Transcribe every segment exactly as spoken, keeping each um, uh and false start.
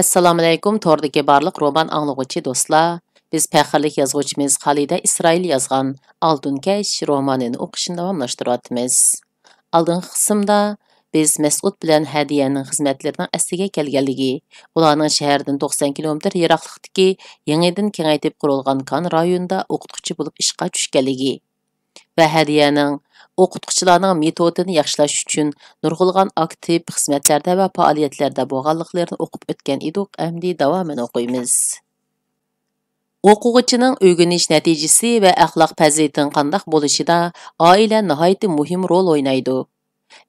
ئەسسالامۇئەلەيكۇم، توردىكى بارلىق رومان ئاڭلىغۇچى دوستلار. بىز پەخىرلىك يازغۇچىمىز خالىدە ئىسرائىل يازغان ئالتۇن كەش رومانىنى ئوقۇشنى داۋاملاشتۇرۇۋاتىمىز. ئالدىنقى قىسىمدا بىز مەسئۇد بىلەن ھەدىيەنىڭ خىزمەتلىرىنىڭ ئەسلىگە كەلگەنلىكى، ئۇلارنىڭ شەھەردىن توقسەن كىلومېتىر يىراقلىقتىكى يېڭىدىن كېڭەيتىپ قۇرۇلغان كان رايونىدا ئوقۇتقۇچى بولۇپ ئىشقا چۈشكەنلىكى، ۋە ھەدىيەنىڭ ئوقۇتقۇچىلارنىڭ مېتودىنى ياخشىلاش ئۈچۈن نۇرغۇنلىغان ئاكتىپ خىزمەتلەردە ۋە پائالىيەتلەردە بولغانلىقلىرىنى ئوقۇپ ئۆتكەن ئىدۇق، ئەمدى داۋامىنى ئوقۇيمىز. ئوقۇغۇچىنىڭ ئۆگىنىش نەتىجىسى ۋە ئەخلاق پەزىلىتىنىڭ قانداق بولۇشىدا ئائىلە ناھايىتى مۇھىم رول ئوينايدۇ.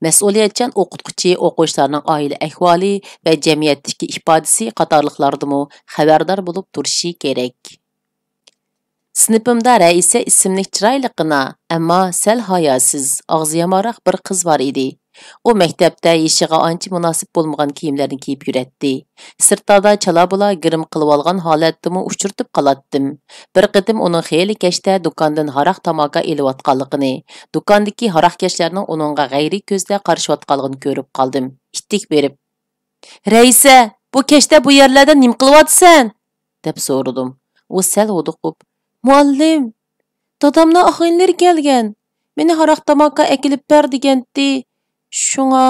مەسئۇلىيەتچان ئوقۇتقۇچى ئوقۇغۇچىلارنىڭ ئائىلە ئەھۋالى ۋە جەمئىيەتتىكى ئىپادىسى قاتارلىقلاردىمۇ خەۋەردار بولۇپ تۇرۇشى كېرەك. سىنىپىمدا رەئىسە ئىسىملىك چىرايلىققىنا، ئەمما سەل ھاياسىز، ئاغزى يامانراق بىر قىز بار ئىدى. ئۇ مەكتەپتە يېشىغا ئانچە مۇناسىپ بولمىغان كىيىملەرنى كىيىپ يۈرەتتى. سىرتلاردا چالا-بۇلا گىرىم قىلىۋالغان ھالەتتىمۇ ئۇچرىتىپ قالاتتىم. بىر قېتىم ئۇنىڭ خېلى كەچتە دۇكاندىن ھاراق تاماكا ئېلىۋاتقانلىقىنى، دۇكاندىكى ھاراقكەشلەرنىڭ ئۇنىڭغا غەيرىي كۆزدە قارىشىۋاتقانلىقىنى كۆرۈپ قالدىم. ئىتتىك بېرىپ، «رەئىسە، بۇ كەچتە بۇ يەرلەردە نېمە قىلىۋاتىسەن؟» دەپ سورىدىم. ئۇ سەل ھودۇقۇپ، «مۇئەللىم، دادامنىڭ ئاغىنىلىرى كەلگەن. مېنى ھاراق تاماكا ئەكېلىپ بەر دېگەنتى، شۇڭا»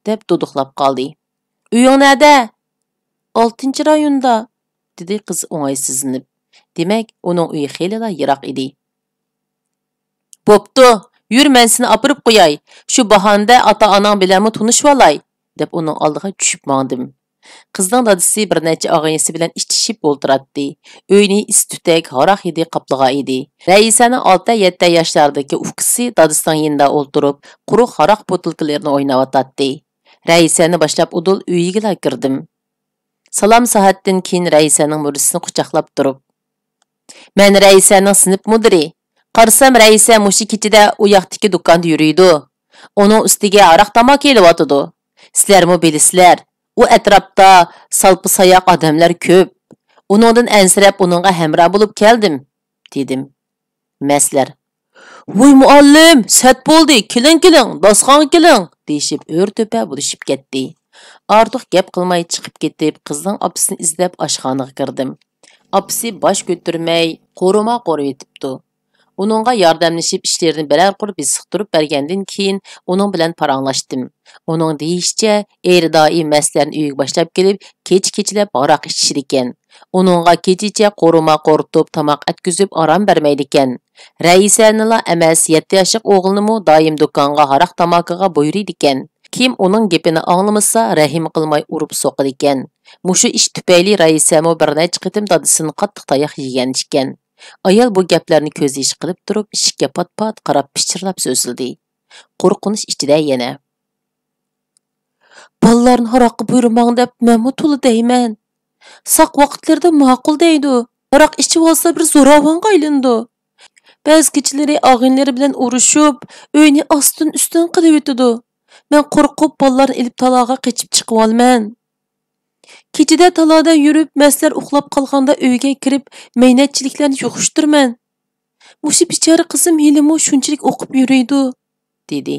دەپ دۇدۇقلاپ قالدى. «ئۆيۈڭ نەدە؟» «ئالتىنچى رايوندا» دېدى قىز ئوڭايسىزلىنىپ. دېمەك، ئۇنىڭ ئۆيى خېلىلا يىراق ئىدى. «بوپتۇ، يۈر، مەن سېنى ئاپىرىپ قوياي. شۇ باھانىدە ئاتا-ئاناڭ بىلەنمۇ تونۇشۇۋالاي» دەپ ئۇنىڭ ئالدىغا چۈشۈپ ماڭدىم. قىزنىڭ دادىسى بىر نەچچە ئاغىنىسى بىلەن ئىچىشىپ ئولتۇراتتى. ئۆينى ئىس-تۈتەك، ھاراق ھىدى قاپلىغان ئىدى. رەئىسەنىڭ ئالتە-يەتتە ياشلاردىكى ئۇكىسى دادىسىنىڭ يېنىدا ئولتۇرۇپ، قۇرۇق ھاراق بوتۇلكىلىرىنى ئويناۋاتاتتى. رەئىسەنى باشلاپ ئۇدۇل ئۆيىگىلا كىردىم. سالام سائەتتىن كېيىن رەئىسەنىڭ مۈرىسىنى قۇچاقلاپ تۇرۇپ، «مەن رەئىسەنىڭ سىنىپ مۇدىرى. قارىسام، رەئىسە مۇشۇ كېچىدە ئۇ ياقتىكى دۇكاندا يۈرىدۇ. ئۇنىڭ ئۈستىگە ھاراق تاماكا ئېلىۋاتىدۇ. سىلەرمۇ بىلىسىلەر، ئۇ ئەتراپتا سالپا-ساياق ئادەملەر كۆپ. ئۇنىڭدىن ئەنسىرەپ، ئۇنىڭغا ھەمراھ بولۇپ كەلدىم» دېدىم. مەسلەر، «ۋوي مۇئەللىم، سەت بولدى، كېلىڭ، كېلىڭ، داستىخانغا كېلىڭ» دېيىشىپ، ئۆرە-تۆپە بولۇشۇپ كەتتى. ئارتۇق گەپ قىلماي چىقىپ كېتىپ، قىزنىڭ ئاپىسىنى ئىزدەپ ئاشخانىغا كىردىم. ئاپىسى باش كۆتۈرمەي، قورۇما قورۇۋېتىپتۇ. ئۇنىڭغا ياردەملىشىپ، ئىشلىرىنى بىرەر قۇر بېسىقتۇرۇپ بەرگەندىن كېيىن، ئۇنىڭ بىلەن پاراڭلاشتىم. ئۇنىڭ دېيىشىچە، ئېرى دائىم مەسلەرنى ئۆيگە باشلاپ كېلىپ، كېچە-كېچىلەپ ھاراق ئىچىدىكەن. ئۇنىڭغا كېچىچە قورۇما قورۇتۇپ، تاماق ئەتكۈزۈپ ئارام بەرمەيدىكەن. رەئىسەنىلا ئەمەس، يەتتە ياشلىق ئوغلىنىمۇ دائىم دۇكانغا ھاراق تاماكىغا بۇيرۇيدىكەن. كىم ئۇنىڭ گېپىنى ئاڭلىمىسا، رەھىم قىلماي ئۇرۇپ سوقىدىكەن. مۇشۇ ئىش تۈپەيلى رەئىسەمۇ بىر نەچچە قېتىم دادىسىدىن قاتتىق تاياق يېگەن ئىكەن. ئايال بۇ گەپلەرنى كۆز يېشى قىلىپ تۇرۇپ، ئىشىككە پات-پات قاراپ پىچىرلاپ سۆزلىدى. قورقۇنچ ئىچىدە يەنە. «بالىلارنى ھاراققا بۇيرۇماڭ دەپ مەنمۇ تولا دەيمەن. ساق ۋاقىتلىرىدا ماقۇل دەيدۇ. ھاراق ئىچىۋالسا بىر زوراۋانغا ئايلىنىدۇ. بەزى كېچىلىرى ئاغىنىلىرى بىلەن ئۇرۇشۇپ، ئۆينى ئاستىن-ئۈستۈن قىلىۋېتىدۇ. مەن قورقۇپ بالىلارنى ئېلىپ تالاغا قېچىپ چىقىۋالىمەن. كېچىدە تالادا يۈرۈپ، مەستلەر ئۇخلاپ قالغاندا ئۆيگە كىرىپ، مەينەتچىلىكلەرنى يىغىشتۇرىمەن. مۇشۇ بىچارە قىزىم ھېلىمۇ شۇنچىلىك ئوقۇپ يۈرىدۇ» دېدى.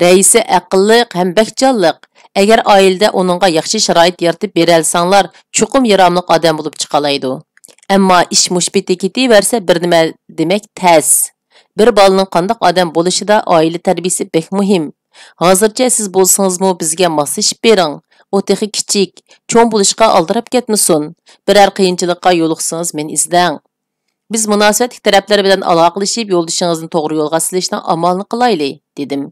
رەئىسە ئەقىللىق ھەم بەك جانلىق. ئەگەر ئائىلىدە ئۇنىڭغا ياخشى شارائىت يارىتىپ بېرەلىسەڭلار، چوقۇم ياراملىق ئادەم بولۇپ چىقالايدۇ. ئەمما ئىش مۇشۇ پېتى كېتىۋەرسە، بىر نېمە دېمەك تەس. بىر بالىنىڭ قانداق ئادەم بولۇشىدا ئائىلە تەربىيىسى بەك مۇھىم. ھازىرچە سىز بولسىڭىزمۇ بىزگە ماسلىشىپ بېرىڭ. ئۇ تېخى كىچىك، چوڭ بولۇشقا ئالدىراپ كەتمىسۇن. بىرەر قىيىنچىلىققا يولۇقسىڭىز مېنى ئىزدەڭ. بىز مۇناسىۋەتلىك تەرەپلەر بىلەن ئالاقىلىشىپ، يولدىشىڭىزنى توغرا يولغا سېلىشنىڭ ئامالىنى قىلايلى، دېدىم.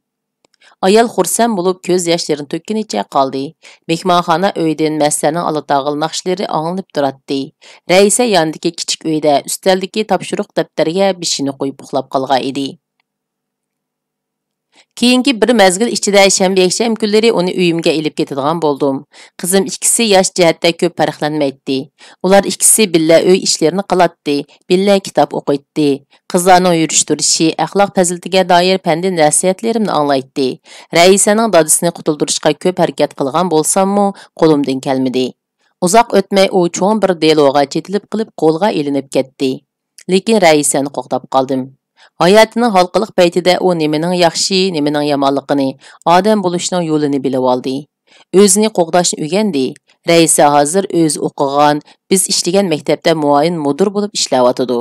ئايال خۇرسەن بولۇپ، كۆز ياشلىرىنى تۆككىنىچە قالدى. مېھمانخانا ئۆيدىن مەستلەرنىڭ ئالا تاغىل ناخشىلىرى ئاڭلىنىپ تۇراتتى. رەئىسە ياندىكى كىچىك ئۆيدە ئۈستەلدىكى تاپشۇرۇق دەپتەرگە بېشىنى قويۇپ ئۇخلاپ قالغان ئىدى. كېيىنكى بىر مەزگىل ئىچىدە شەنبە، يەكشەنبە كۈنلىرى ئۇنى ئۆيۈمگە ئېلىپ كېتىدىغان بولدۇم. قىزىم ئىككىسى ياش جەھەتتە كۆپ پەرقلەنمەيتتى. ئۇلار ئىككىسى بىللە ئۆي ئىشلىرىنى قىلاتتى، بىللە كىتاب ئوقۇيتتى. قىزلارنىڭ يۈرۈش-تۇرۇشى، ئەخلاق-پەزىلىتىگە دائىر پەندىن نەسىھەتلىرىمنى ئاڭلايتتى. رەئىسەنىڭ دادىسىنى قۇتۇلدۇرۇشقا كۆپ ھەرىكەت قىلغان بولساممۇ، قولۇمدىن كەلمىدى. ئۇزاق ئۆتمەي ئۇ چوڭ بىر دېلوغا چېتىلىپ قېلىپ، قولغا ئېلىنىپ كەتتى. لېكىن رەئىسەنى قوغداپ قالدىم. ھاياتىنىڭ ھالقىلىق پەيتىدە ئۇ نېمىنىڭ ياخشى، نېمىنىڭ يامانلىقىنى، ئادەم بولۇشنىڭ يولىنى بىلىۋالدى. ئۆزىنى قوغداشنى ئۆگەندى. رەئىسە ھازىر ئۆزى ئوقۇغان، بىز ئىشلىگەن مەكتەپتە مۇئاۋىن مۇدىر بولۇپ ئىشلەۋاتىدۇ.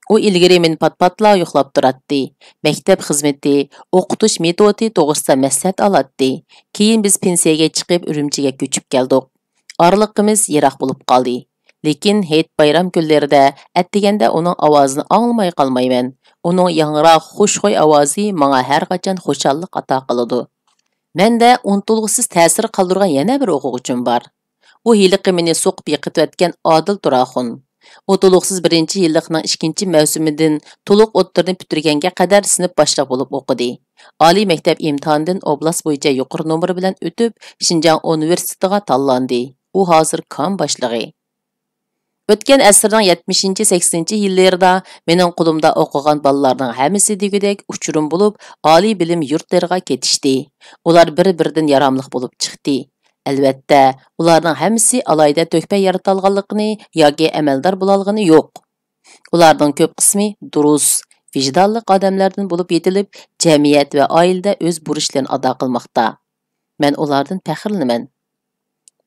ئۇ ئىلگىرى مېنى پات-پاتلا يوقلاپ تۇراتتى. مەكتەپ خىزمىتى، ئوقۇتۇش مېتودى توغرىسىدا مەسلىھەت ئالاتتى. كېيىن بىز پېنسىيەگە چىقىپ، ئۈرۈمچىگە كۆچۈپ كەلدۇق. ئارىلىقىمىز يىراق بولۇپ قالدى. لېكىن ھېيت-بايرام كۈنلىرىدە ئەتىگەندە ئۇنىڭ ئاۋازىنى ئاڭلىماي قالمايمەن. ئۇنىڭ ياڭراق، خۇشخۇي ئاۋازى ماڭا ھەر قاچان خۇشاللىق ئاتا قىلىدۇ. مەندە ئۇنتۇلغۇسىز تەسىر قالدۇرغان يەنە بىر ئوقۇغۇچىم بار. ئۇ ھېلىقى مېنى سوقۇپ يىقىتىۋەتكەن ئادىل تۇراخۇن. ئۇ تولۇقسىز بىرىنچى يىللىقنىڭ ئىككىنچى مەۋسۇمىدىن تولۇق ئوتتۇرىنى پۈتتۈرگەنگە قەدەر سىنىپ باشلىقى بولۇپ ئوقۇدى. ئالىي مەكتەپ ئىمتىھانىدىن ئوبلاست بويىچە يۇقىرى نومۇر بىلەن ئۆتۈپ، شىنجاڭ ئۇنىۋېرسىتېتىغا تاللاندى. ئۇ ھازىر كام باشلىقى. ئۆتكەن ئەسىرنىڭ يەتمىشىنچى، سەكسىنىنچى يىللىرىدا مېنىڭ قولۇمدا ئوقۇغان بالىلارنىڭ ھەممىسى دېگۈدەك ئۇچۇرۇم بولۇپ، ئالىي بىلىم يۇرتلىرىغا كېتىشتى. ئۇلار بىر-بىرىدىن ياراملىق بولۇپ چىقتى. ئەلۋەتتە، ئۇلارنىڭ ھەممىسى ئالاھىدە تۆھپە يارىتالىغانلىقىنى ياكى ئەمەلدار بولالىغىنى يوق. ئۇلارنىڭ كۆپ قىسمى دۇرۇس، ۋىجدانلىق ئادەملەردىن بولۇپ يېتىلىپ، جەمئىيەت ۋە ئائىلىدە ئۆز بۇرچلىرىنى ئادا قىلماقتا. مەن ئۇلاردىن پەخىرلىنىمەن.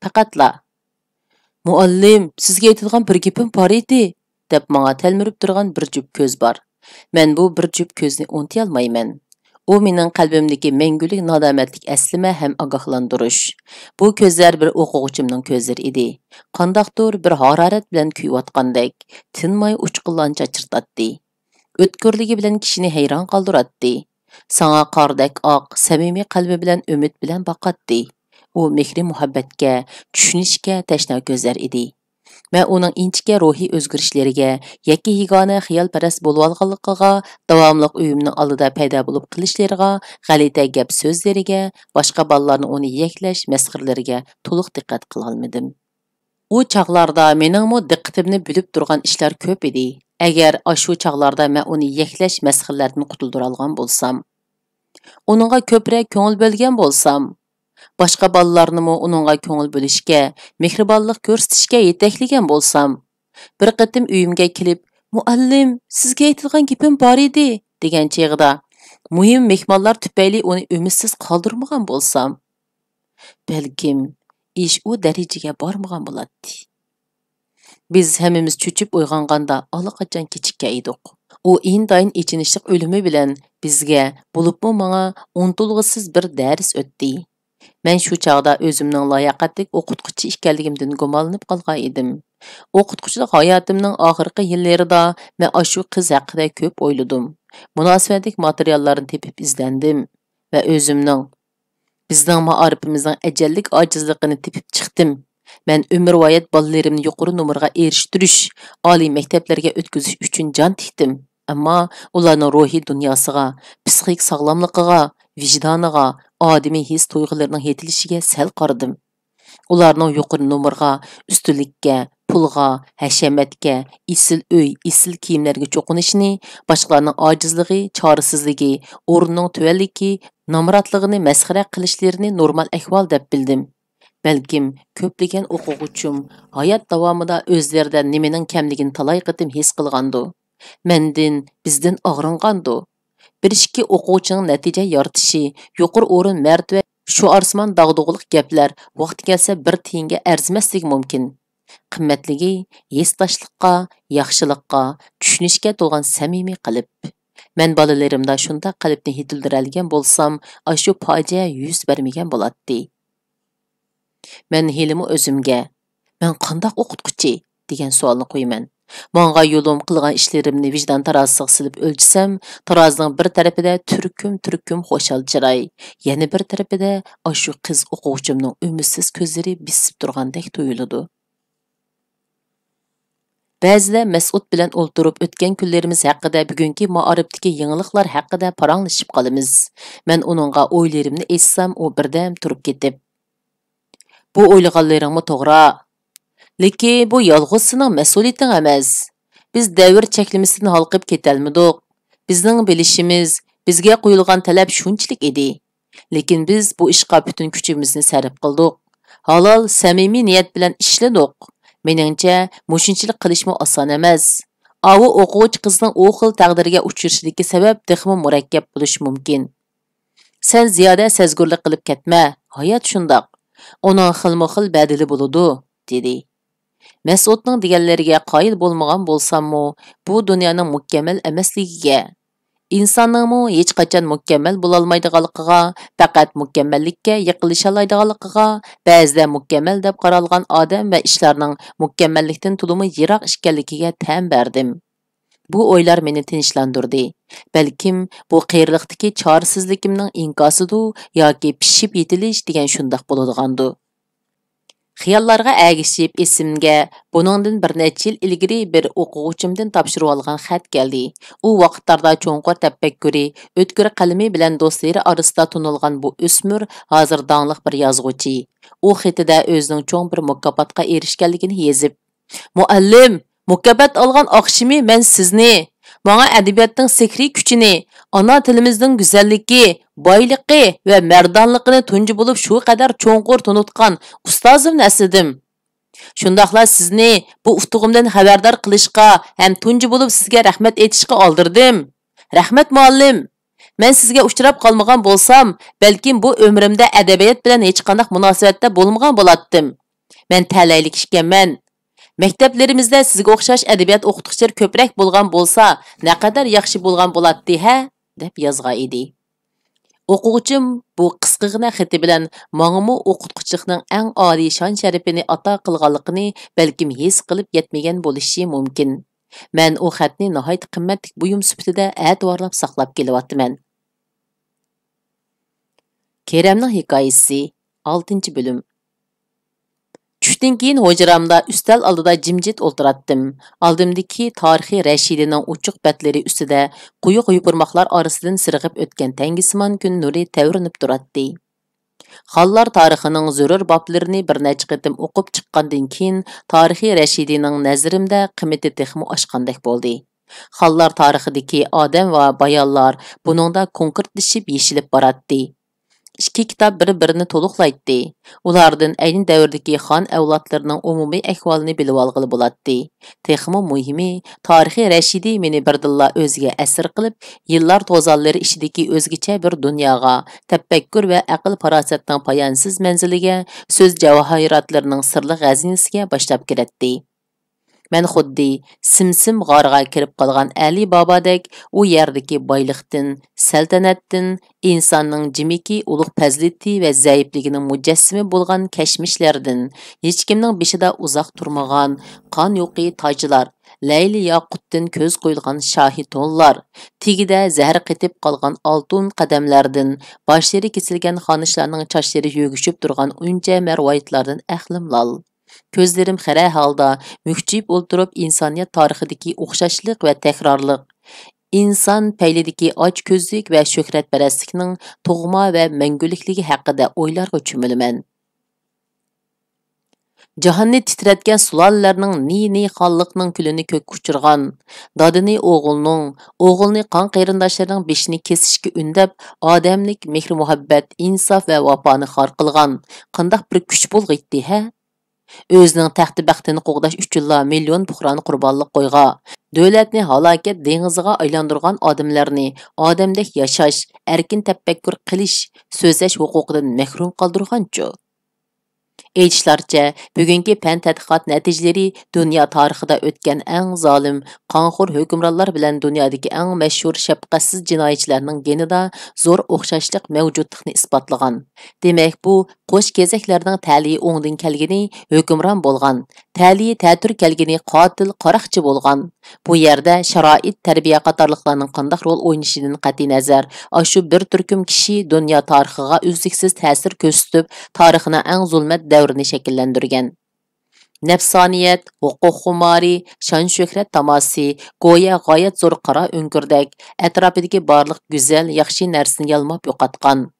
پەقەتلا، مۇئەللىم، سىزگە ئېيتىدىغان بىر گېپىم بار ئىدى، دەپ ماڭا تەلمۈرۈپ تۇرغان بىر جۈپ كۆز بار. مەن بۇ بىر جۈپ كۆزنى ئۇنتۇيالمايمەن. ئۇ مېنىڭ قەلبىمدىكى مەڭگۈلۈك نادامەتلىك ئەسلىمە ھەم ئاگاھلاندۇرۇش. بۇ كۆزلەر بىر ئوقۇغۇچىمنىڭ كۆزلىرى ئىدى. قانداقتۇر بىر ھارارەت بىلەن كۆيۈۋاتقاندەك، تىنماي ئۇچقۇنلارنى چاچرىتاتتى. ئۆتكۈرلۈكى بىلەن كىشىنى ھەيران قالدۇراتتى. ساڭا قاردەك ئاق، سەمىمىي قەلبى بىلەن ئۈمىد بىلەن باقاتتى. ئۇ مېھرى-مۇھەببەتكە، چۈشىنىشكە تەشنا كۆزلەر ئىدى. مەن ئۇنىڭ ئىنچىكە روھىي ئۆزگىرىشلىرىگە، يەككە-يېگانە خىيالپەرەس بولۇۋالغانلىقىغا، داۋاملىق ئۆيۈمنىڭ ئالدىدا پەيدا بولۇپ قېلىشلىرىغا، غەلىتە گەپ-سۆزلىرىگە، باشقا بالىلارنى ئۇنى يەكلەش مەسخىرىلىرىگە تولۇق دىققەت قىلالمىدىم. ئۇ چاغلاردا مېنىڭمۇ دىققىتىمنى بۆلۈپ تۇرغان ئىشلار كۆپ ئىدى. ئەگەر ئاشۇ چاغلاردا مەن ئۇنى يەكلەش مەسخىرىلەردىن قۇتۇلدۇرالىغان بولسام، ئۇنىڭغا كۆپرەك كۆڭۈل بۆلگەن بولسام، باشقا بالىلارنىمۇ ئۇنىڭغا كۆڭۈل بۆلۈشكە، مېھرىبانلىق كۆرسىتىشكە يېتەكلىگەن بولسام، بىر قېتىم ئۆيۈمگە كېلىپ، مۇئەللىم، سىزگە ئېيتىدىغان گېپىم بار ئىدى، دېگەن چېغىدا، مۇھىم مېھمانلار تۈپەيلى ئۇنى ئۈمىدسىز قالدۇرمىغان بولسام، بەلكىم ئىش ئۇ دەرىجىگە بارمىغان بولاتتى. بىز ھەممىمىز چۆچۈپ ئويغانغاندا ئاللىقاچان كېچىككەن ئىدۇق. ئۇ ئىنتايىن ئېچىنىشلىق ئۆلۈمى بىلەن بىزگە، بولۇپمۇ ماڭا ئۇنتۇلغۇسىز بىر دەرس ئۆتتى. مەن شۇ چاغدا ئۆزۈمنىڭ لاياقەتلىك ئوقۇتقۇچى ئىكەنلىكىمدىن گۇمانلىنىپ قالغان ئىدىم. ئوقۇتقۇچىلىق ھاياتىمنىڭ ئاخىرقى يىللىرىدا مەن ئاشۇ قىز ھەققىدە كۆپ ئويلىدىم. مۇناسىۋەتلىك ماتېرىياللارنى تېپىپ ئىزدەندىم ۋە ئۆزۈمنىڭ بىزنىڭ مائارىپىمىزنىڭ ئەجەللىك ئاجىزلىقىنى تېپىپ چىقتىم. مەن ئۆمۈرۋايەت بالىلىرىمنى يۇقىرى نومۇرغا ئېرىشتۈرۈش، ئالىي مەكتەپلەرگە ئۆتكۈزۈش ئۈچۈن جان تىكتىم. ئەمما ئۇلارنىڭ روھىي دۇنياسىغا، پسىخىك ساغلاملىقىغا، ۋىجدانىغا، ئادىمىي ھېس-تۇيغۇلىرىنىڭ يېتىلىشىگە سەل قارىدىم. ئۇلارنىڭ يۇقىرى نومۇرغا، ئۈستۈنلۈككە، پۇلغا، ھەشەمەتكە، ئېسىل ئۆي، ئېسىل كىيىملەرگە چوقۇنۇشىنى، باشقىلارنىڭ ئاجىزلىقى، چارىسىزلىكى، ئورنىنىڭ تۆۋەنلىكى، نامراتلىقىنى مەسخىرە قىلىشلىرىنى نورمال ئەھۋال دەپ بىلدىم. بەلكىم كۆپلىگەن ئوقۇغۇچىم ھايات داۋامىدا ئۆزلىرىدە نېمىنىڭ كەملىكىنى تالاي قېتىم ھېس قىلغاندۇ. مەندىن، بىزدىن ئاغرىنغاندۇ. بىر ئىككى ئوقۇغۇچىنىڭ نەتىجە يارىتىشى، يۇقىرى ئورۇن، مەرتىۋە، شوئارسىمان داغدۇغىلىق گەپلەر ۋاقتى كەلسە بىر تىيىنگە ئەرزىمەسلىكى مۇمكىن. قىممەتلىكى ھېسداشلىققا، ياخشىلىققا، چۈشىنىشكە تولغان سەمىمىي قەلب. مەن بالىلىرىمدا شۇنداق قەلبنى يېتىلدۈرەلىگەن بولسام، ئاشۇ پاجىئە يۈز بەرمىگەن بولاتتى. مەن ھېلىمۇ ئۆزۈمگە، مەن قانداق ئوقۇتقۇچى؟ دېگەن سوئالنى قويىمەن. ماڭغان يولۇم، قىلغان ئىشلىرىمنى ۋىجدان تارازىسىغا سېلىپ ئۆلچىسەم، تارازىنىڭ بىر تەرىپىدە تۈركۈم-تۈركۈم خۇشال چىراي، يەنە بىر تەرىپىدە ئاشۇ قىز ئوقۇغۇچىمنىڭ ئۈمىدسىز كۆزلىرى بېسىپ تۇرغاندەك تۇيۇلىدۇ. بەزىدە مەسئۇد بىلەن ئولتۇرۇپ ئۆتكەن كۈنلىرىمىز ھەققىدە، بۈگۈنكى مائارىپتىكى يېڭىلىقلار ھەققىدە پاراڭلىشىپ قالىمىز. مەن ئۇنىڭغا ئويلىرىمنى ئېيتسام، ئۇ بىردەم تۇرۇپ كېتىپ، بۇ ئويلىغانلىرىڭمۇ توغرا. لېكىن بۇ يالغۇز سېنىڭ مەسئۇلىيىتىڭ ئەمەس. بىز دەۋر چەكلىمىسىدىن ھالقىپ كېتەلمىدۇق. بىزنىڭ بىلىشىمىز، بىزگە قويۇلغان تەلەپ شۇنچىلىك ئىدى. لېكىن بىز بۇ ئىشقا پۈتۈن كۈچىمىزنى سەرپ قىلدۇق. ھالال، سەمىمىي نىيەت بىلەن ئىشلىدۇق. مېنىڭچە، مۇشۇنچىلىك قىلىشمۇ ئاسان ئەمەس. ئاۋۇ ئوقۇغۇچى قىزنىڭ ئۇ خىل تەقدىرگە ئۇچرىشىدىكى سەۋەب تېخىمۇ مۇرەككەپ بولۇشى مۇمكىن. سەن زىيادە سەزگۈرلۈك قىلىپ كەتمە، ھايات شۇنداق. ئۇنىڭ خىلمۇ خىل بەدىلى بولىدۇ، دېدى. مەسئۇدنىڭ دېگەنلىرىگە قايىل بولمىغان بولساممۇ، بۇ دۇنيانىڭ مۇكەممەل ئەمەسلىكىگە، ئىنساننىڭمۇ ھېچقاچان مۇكەممەل بولالمايدىغانلىقىغا، پەقەت مۇكەممەللىككە يېقىنلىشالايدىغانلىقىغا، بەزىدە مۇكەممەل دەپ قارالغان ئادەم ۋە ئىشلارنىڭ مۇكەممەللىكتىن تولىمۇ يىراق ئىكەنلىكىگە تەم بەردىم. بۇ ئويلار مېنى تىنچلاندۇردى. بەلكىم بۇ قېرىلىقتىكى چارىسىزلىكىمنىڭ ئىنكاسىدۇ ياكى پىشىپ يېتىلىش دېگەن شۇنداق بولىدىغاندۇ. خىياللارغا ئەگىشىپ ئېسىمگە بۇنىڭدىن بىر نەچچە يىل ئىلگىرى بىر ئوقۇغۇچىمدىن تاپشۇرۇۋالغان خەت كەلدى. ئۇ ۋاقىتلاردا چوڭقۇر تەپەككۇرى، ئۆتكۈر قەلىمى بىلەن دوستلىرى ئارىسىدا تونۇلغان بۇ ئۆسمۈر ھازىر داڭلىق بىر يازغۇچى. ئۇ خېتىدە ئۆزىنىڭ چوڭ بىر مۇكاپاتقا ئېرىشكەنلىكىنى يېزىپ، مۇئەللىم، مۇكاپات ئالغان ئاخشىمى مەن سىزنى، ماڭا ئەدەبىياتنىڭ سېھرىي كۈچىنى، ئانا تىلىمىزنىڭ گۈزەللىكى، بايلىقى ۋە مەردانلىقىنى تۇنجى بولۇپ شۇ قەدەر چوڭقۇر تونۇتقان ئۇستازىمنى ئەسلىدىم. شۇنداقلا سىزنى بۇ ئۇتۇقۇمدىن خەۋەردار قىلىشقا ھەم تۇنجى بولۇپ سىزگە رەھمەت ئېيتىشقا ئالدىردىم. رەھمەت، مۇئەللىم! مەن سىزگە ئۇچراپ قالمىغان بولسام، بەلكىم بۇ ئۆمرۈمدە ئەدەبىيات بىلەن ھېچقانداق مۇناسىۋەتتە بولمىغان بولاتتىم. مەن تەلەيلىك ئىكەنمەن. مەكتەپلىرىمىزدە سىزگە ئوخشاش ئەدەبىيات ئوقۇتقۇچىلىرى كۆپرەك بولغان بولسا، نەقەدەر ياخشى بولغان بولاتتى ھە؟ دەپ يازغان ئىدى. ئوقۇغۇچىم بۇ قىسقىغىنە خېتى بىلەن ماڭىمۇ ئوقۇتقۇچىلىقنىڭ ئەڭ ئالىي شان-شەرىپىنى ئاتا قىلغانلىقىنى بەلكىم ھېس قىلىپ يەتمىگەن بولۇشى مۇمكىن. مەن ئۇ خەتنى ناھايىتى قىممەتلىك بۇيۇم سۈپىتىدە ئەتىۋارلاپ ساقلاپ كېلىۋاتىمەن. كېرەمنىڭ ھېكايىسى، ئالتىنچى بۆلۈم. چۈشتىن كېيىن ھۇجرامدا ئۈستەل ئالدىدا جىمجىت ئولتۇراتتىم. ئالدىمدىكى تارىخى رەشىدىنىڭ ئوچۇق بەتلىرى ئۈستىدە قويۇق يوپۇرماقلار ئارىسىدىن سىرغىپ ئۆتكەن تەڭگىسىمان كۈن نۇرى تەۋرىنىپ تۇراتتى. خانلار تارىخىنىڭ زۆرۈر بابلىرىنى بىر نەچچە قېتىم ئوقۇپ چىققاندىن كېيىن، تارىخى رەشىدىنىڭ نەزىرىمدە قىممىتى تېخىمۇ ئاشقاندەك بولدى. خانلار تارىخىدىكى ئادەم ۋە بايانلار بۇنىڭدا كونكرېتلىشىپ يېشىلىپ باراتتى. ئىككى كىتاب بىر-بىرىنى تولۇقلايتتى. ئۇلاردىن ئەينى دەۋردىكى خان ئەۋلادلىرىنىڭ ئومۇمىي ئەھۋالىنى بىلىۋالغىلى بولاتتى. تېخىمۇ مۇھىمى، تارىخى رەشىدىي مېنى بىردىنلا ئۆزىگە ئەسىر قىلىپ، يىللار توزانلىرى ئىچىدىكى ئۆزگىچە بىر دۇنياغا، تەپەككۇر ۋە ئەقىل-پاراسەتنىڭ پايانسىز مەنزىلىگە، سۆز جەۋاھىراتلىرىنىڭ سىرلىق غەزىنىسىگە باشلاپ كىرەتتى. مەن خۇددى سىمسىم غارىغا كىرىپ قالغان ئەلى بابادەك ئۇ يەردىكى بايلىقتىن، سەلتەنەتتىن، ئىنساننىڭ جىمىكى ئۇلۇغ پەزىلىتى ۋە زەئىپلىكىنىڭ مۇجەسسىمى بولغان كەچمىشلەردىن، ھېچكىمنىڭ بېشىدا ئۇزاق تۇرمىغان قان يۇقى تاجلار، لەيلى ياقۇتتىن كۆز قويۇلغان شاھى تونلار، تېگىدە زەھەر قېتىپ قالغان ئالتۇن قەدەملەردىن، باشلىرى كېسىلگەن خانىشلارنىڭ چاچلىرى يۆگىشىپ تۇرغان ئۈنچە مەرۋايىتلاردىن ئەقلىم لال. كۆزلىرىم خىرە ھالدا مۈكچىيىپ ئولتۇرۇپ، ئىنسانىيەت تارىخىدىكى ئوخشاشلىق ۋە تەكرارلىق، ئىنسان پەيلىدىكى ئاچكۆزلۈك ۋە شۆھرەتپەرەسلىكنىڭ تۇغما ۋە مەڭگۈلۈكلۈكى ھەققىدە ئويلارغا چۆمۈلىمەن. جاھاننى تىترەتكەن سۇلالىلەرنىڭ نى-نى خانلىقنىڭ كۈلىنى كۆككە ئۇچۇرغان، دادىنى ئوغۇلنىڭ، ئوغۇلنى قان قېرىنداشلىرىنىڭ بېشىنى كېسىشكە ئۈندەپ، ئادەملىك مېھرى-مۇھەببەت، ئىنساپ ۋە ۋاپانى خار قىلغان قانداق بىر كۈچ بولغىيتتى ھە؟ ئۆزىنىڭ تەختى بەختىنى قوغداش ئۈچۈنلا مىليون پۇقرانى قۇربانلىق قويغا، دۆلەتنى ھالاكەت دېڭىزىغا ئايلاندۇرغان ئادەملەرنى ئادەمدەك ياشاش، ئەركىن تەپەككۇر قىلىش، سۆزلەش ھوقۇقىدىن مەھرۇم قالدۇرغانچۇ؟ ئېيتىشلارچە، بۈگۈنكى پەن تەتقىقات نەتىجىلىرى دۇنيا تارىخىدا ئۆتكەن ئەڭ زالىم، قانخور ھۆكۈمرانلار بىلەن دۇنيادىكى ئەڭ مەشھۇر شەپقەتسىز جىنايەتچىلەرنىڭ گېنىدا زور ئوخشاشلىق مەۋجۇتلۇقنى ئىسپاتلىغان. دېمەك، بۇ قوش كېزەكلەرنىڭ تەلىيى ئوڭدىن كەلگىنى ھۆكۈمران بولغان، تەلىيى تەتۈر كەلگىنى قاتىل، قاراقچى بولغان. بۇ يەردە شارائىت، تەربىيە قاتارلىقلارنىڭ قانداق رول ئوينىشىدىن قەتئىينەزەر، ئاشۇ بىر تۈركۈم كىشى دۇنيا تارىخىغا ئۈزلۈكسىز تەسىر كۆرسىتىپ، تارىخنىڭ ئەڭ زۇلمەت دەۋرىنى شەكىللەندۈرگەن. نەپسانىيەت، ھوقۇق خۇمارى، شان-شۆھرەت تاماسىسى، گويا غايەت زور قارا ئۆڭكۈردەك، ئەتراپىدىكى بارلىق گۈزەل، ياخشى نەرسىنى يالماپ يوقاتقان.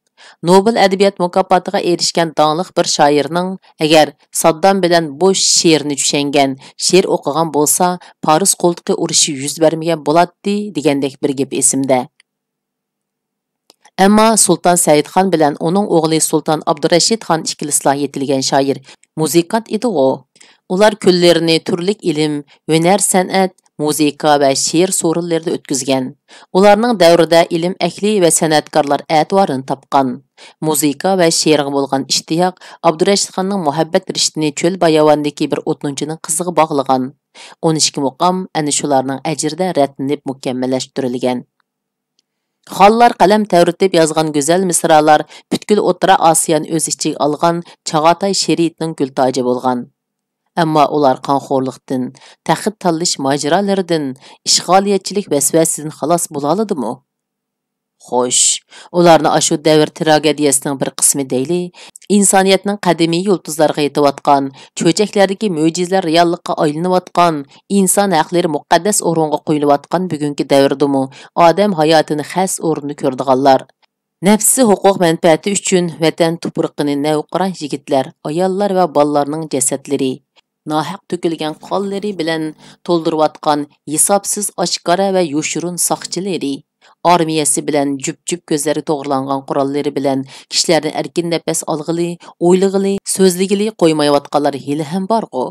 نوبېل ئەدەبىيات مۇكاپاتىغا ئېرىشكەن داڭلىق بىر شائىرنىڭ، ئەگەر ساددام بىلەن بۇش شېئىرنى چۈشەنگەن، شېئىر ئوقۇغان بولسا، پارس قولتۇقى ئۇرۇشى يۈز بەرمىگەن بولاتتى، دېگەندەك بىر گېپى ئېسىمدە. ئەمما سۇلتان سەئىدخان بىلەن ئۇنىڭ ئوغلى سۇلتان ئابدۇرەشىد خان ئىككىلىسىلا يېتىلگەن شائىر، مۇزىكانت ئىدىغۇ. ئۇلار كۈنلىرىنى تۈرلۈك ئىلىم، ھۈنەر-سەنئەت، مۇزىكا ۋە شېئىر سورۇنلىرىدا ئۆتكۈزگەن. ئۇلارنىڭ دەۋرىدە ئىلىم ئەھلى ۋە سەنئەتكارلار ئەتىۋارىنى تاپقان. مۇزىكا ۋە شېئىرغا بولغان ئىشتىياق ئابدۇرەشىت خاننىڭ مۇھەببەت رىشتىنى چۆل باياۋاندىكى بىر ئوتۇنچىنىڭ قىزىغا باغلىغان. ئون ئىككى مۇقام ئەنە شۇلارنىڭ ئەجرىدە رەتلىنىپ مۇكەممەللەشتۈرۈلگەن. خانلار قەلەم تەۋرىتىپ يازغان گۈزەل مىسرالار پۈتكۈل ئوتتۇرا ئاسىيانى ئۆز ئىچىگە ئالغان چاغاتاي شېرىئىتىنىڭ گۈلتاجى بولغان. ئەمما ئۇلار قانخورلۇقتىن، تەخت تاللىشىش ماجىرالىرىدىن، ئىشغالىيەتچىلىك ۋەسۋەسىدىن خالاس بولالىدىمۇ؟ خوش، ئۇلارنى ئاشۇ دەۋر تراگېدىيەسىنىڭ بىر قىسمى دەيلى، ئىنسانىيەتنىڭ قەدىمىي يۇلتۇزلارغا يېتىۋاتقان، چۆچەكلەردىكى مۆجىزىلەر رېئاللىققا ئايلىنىۋاتقان، ئىنسان ھەقلىرى مۇقەددەس ئورۇنغا قويۇلۇۋاتقان بۈگۈنكى دەۋردىمۇ ئادەم ھاياتىنى خەس ئورنىدا كۆرىدىغانلار، نەپسى ھوقۇق مەنپەئەتى ئۈچۈن ۋەتەن تۇپرىقىنى نەۋقىران يىگىتلەر، ئاياللار ۋە بالىلارنىڭ جەسەتلىرى، ناھەق تۆكۈلگەن قانلىرى بىلەن تولدۇرۇۋاتقان ھېسابسىز ئاشكارا ۋە يوشۇرۇن ساقچىلىرى، ئارمىيەسى بىلەن جۈپ-جۈپ كۆزلەرگە توغرىلانغان قوراللىرى بىلەن كىشىلەردىن ئەركىن نەپەس ئالغىلى، ئويلىغىلى، سۆزلىگىلى قويمايۋاتقانلار ھېلىھەم بارغۇ.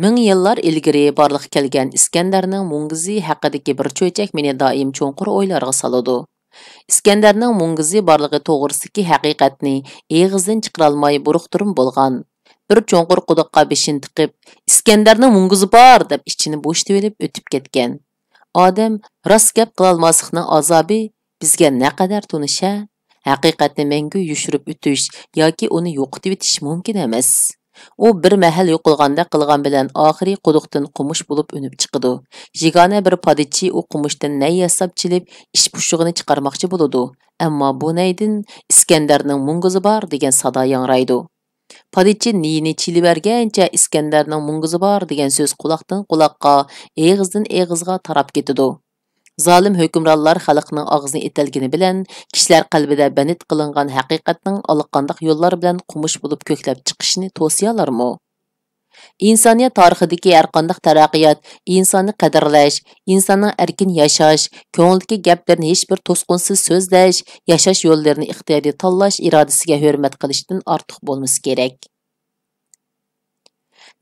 مىڭ يىللار ئىلگىرى بارلىققا كەلگەن ئىسكەندەرنىڭ مۇڭگۈزى ھەققىدىكى بىر چۆچەك مېنى دائىم چوڭقۇر ئويلارغا سالىدۇ. ئىسكەندەرنىڭ مۇڭگۈزى بارلىقى توغرىسىدىكى ھەقىقەتنى ئېغىزدىن چىقىرالماي بۇرۇقتۇرۇم بولغان. بىر چوڭقۇر قۇدۇققا بېشىنى تىقىپ، «ئىسكەندەرنىڭ مۇڭگۈزى بار!» دەپ ئىچىنى بوشىتىۋېلىپ ئۆتۈپ كەتكەن. ئادەم راست گەپ قىلالماسلىقنىڭ ئازابى بىزگە نەقەدەر تونۇش ھە؟ ھەقىقەتنى مەڭگۈ يوشۇرۇپ ئۆتۈش ياكى ئۇنى يوقىتىۋېتىش مۇمكىن ئەمەس. ئۇ بىر مەھەل يوقالغاندەك قىلغان بىلەن ئاخىرى قۇدۇقتىن قومۇش بولۇپ ئۈنۈپ چىقىدۇ. يېگانە بىر پادىچى ئۇ قومۇشتىن نەي ياساپ چېلىپ ئىچ پۇشۇقىنى چىقارماقچى بولىدۇ. ئەمما بۇ نەيدىن «ئىسكەندەرنىڭ مۇڭگۈزى بار» دېگەن سادا ياڭرايدۇ. پادىچى نىيىنى چېلىۋەرگەنچە «ئىسكەندەرنىڭ مۇڭگۈزى بار» دېگەن سۆز قۇلاقتىن قۇلاققا، ئېغىزدىن ئېغىزغا تاراپ كېتىدۇ. زالىم ھۆكۈمرانلار خەلقنىڭ ئاغزىنى ئېتەلگىنى بىلەن، كىشىلەر قەلبىدە بەند قىلىنغان ھەقىقەتنىڭ ئاللىقانداق يوللار بىلەن قومۇش بولۇپ كۆكلەپ چىقىشىنى توسىيالارمۇ؟ ئىنسانىيەت تارىخىدىكى ھەرقانداق تەرەققىيات ئىنساننى قەدىرلەش، ئىنساننىڭ ئەركىن ياشاش، كۆڭلىدىكى گەپلىرىنى ھېچبىر توسقۇنسىز سۆزلەش، ياشاش يوللىرىنى ئىختىيارىي تاللاش ئىرادىسىگە ھۆرمەت قىلىشتىن ئارتۇق بولمىسا كېرەك.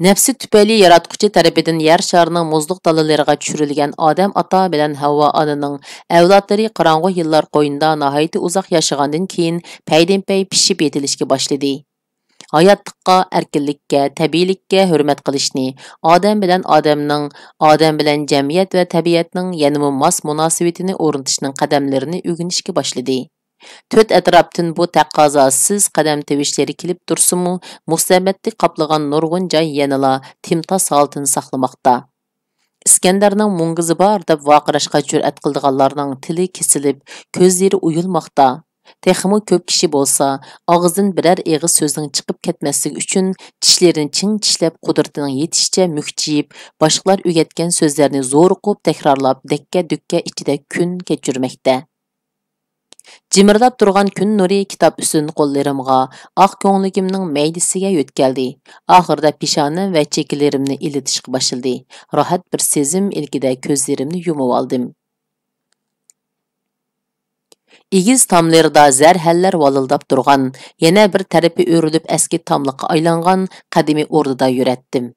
نەپسى تۈپەيلى ياراتقۇچى تەرىپىدىن يەر شارىنىڭ مۇزلۇق دالىلىرىغا چۈشۈرۈلگەن ئادەم ئاتا بىلەن ھەۋۋا ئانىنىڭ ئەۋلادلىرى قاراڭغۇ يىللار قوينىدا ناھايىتى ئۇزاق ياشىغاندىن كېيىن، پەيدىنپەي پىشىپ يېتىلىشكە باشلىدى. ھاياتلىققا، ئەركىنلىككە، تەبىئىيلىككە ھۆرمەت قىلىشنى، ئادەم بىلەن ئادەمنىڭ، ئادەم بىلەن جەمئىيەت ۋە تەبىئەتنىڭ يەنىمۇ ماس مۇناسىۋىتىنى ئورنىتىشنىڭ قەدەملىرىنى ئۆگىنىشكە باشلىدى. تۆت ئەتراپتىن بۇ تەقەززاسىز قەدەم تىۋىشلىرى كېلىپ تۇرسىمۇ، مۇستەبىتلىك قاپلىغان نۇرغۇن جاي يەنىلا تىمتاس ھالىتىنى ساقلىماقتا. ئىسكەندەرنىڭ مۇڭگۈزى بار دەپ ۋارقىراشقا جۈرئەت قىلىدىغانلارنىڭ تىلى كېسىلىپ، كۆزلىرى ئويۇلماقتا. تېخىمۇ كۆپ كىشى بولسا، ئاغزىدىن بىرەر ئېغىز سۆزنىڭ چىقىپ كەتمەسلىكى ئۈچۈن، چىشلىرىنى چىڭ چىشلەپ، قۇدرىتىنىڭ يېتىشىچە مۈكچىيىپ، باشقىلار ئۆگەتكەن سۆزلەرنى زورۇقۇپ تەكرارلاپ، دەككە-دۈككە ئىچىدە كۈن كەچۈرمەكتە. جىمىرلاپ تۇرغان كۈن نۇرى كىتاب ئۈستىدىن قوللىرىمغا، ئاق كۆڭلىكىمنىڭ مەيدىسىگە يۆتكەلدى. ئاخىرىدا پېشانەم ۋە چېكىلىرىمنى ئىللىتىشقا باشلىدى. راھەت بىر سېزىم ئىلكىدە كۆزلىرىمنى يۇمۇۋالدىم. ئېگىز تاملىرىدا زەرھەنلەر ۋالىلداپ تۇرغان، يەنە بىر تەرىپى ئۆرۈلۈپ ئەسكى تاملىققا ئايلانغان قەدىمىي ئوردىدا يۈرەتتىم.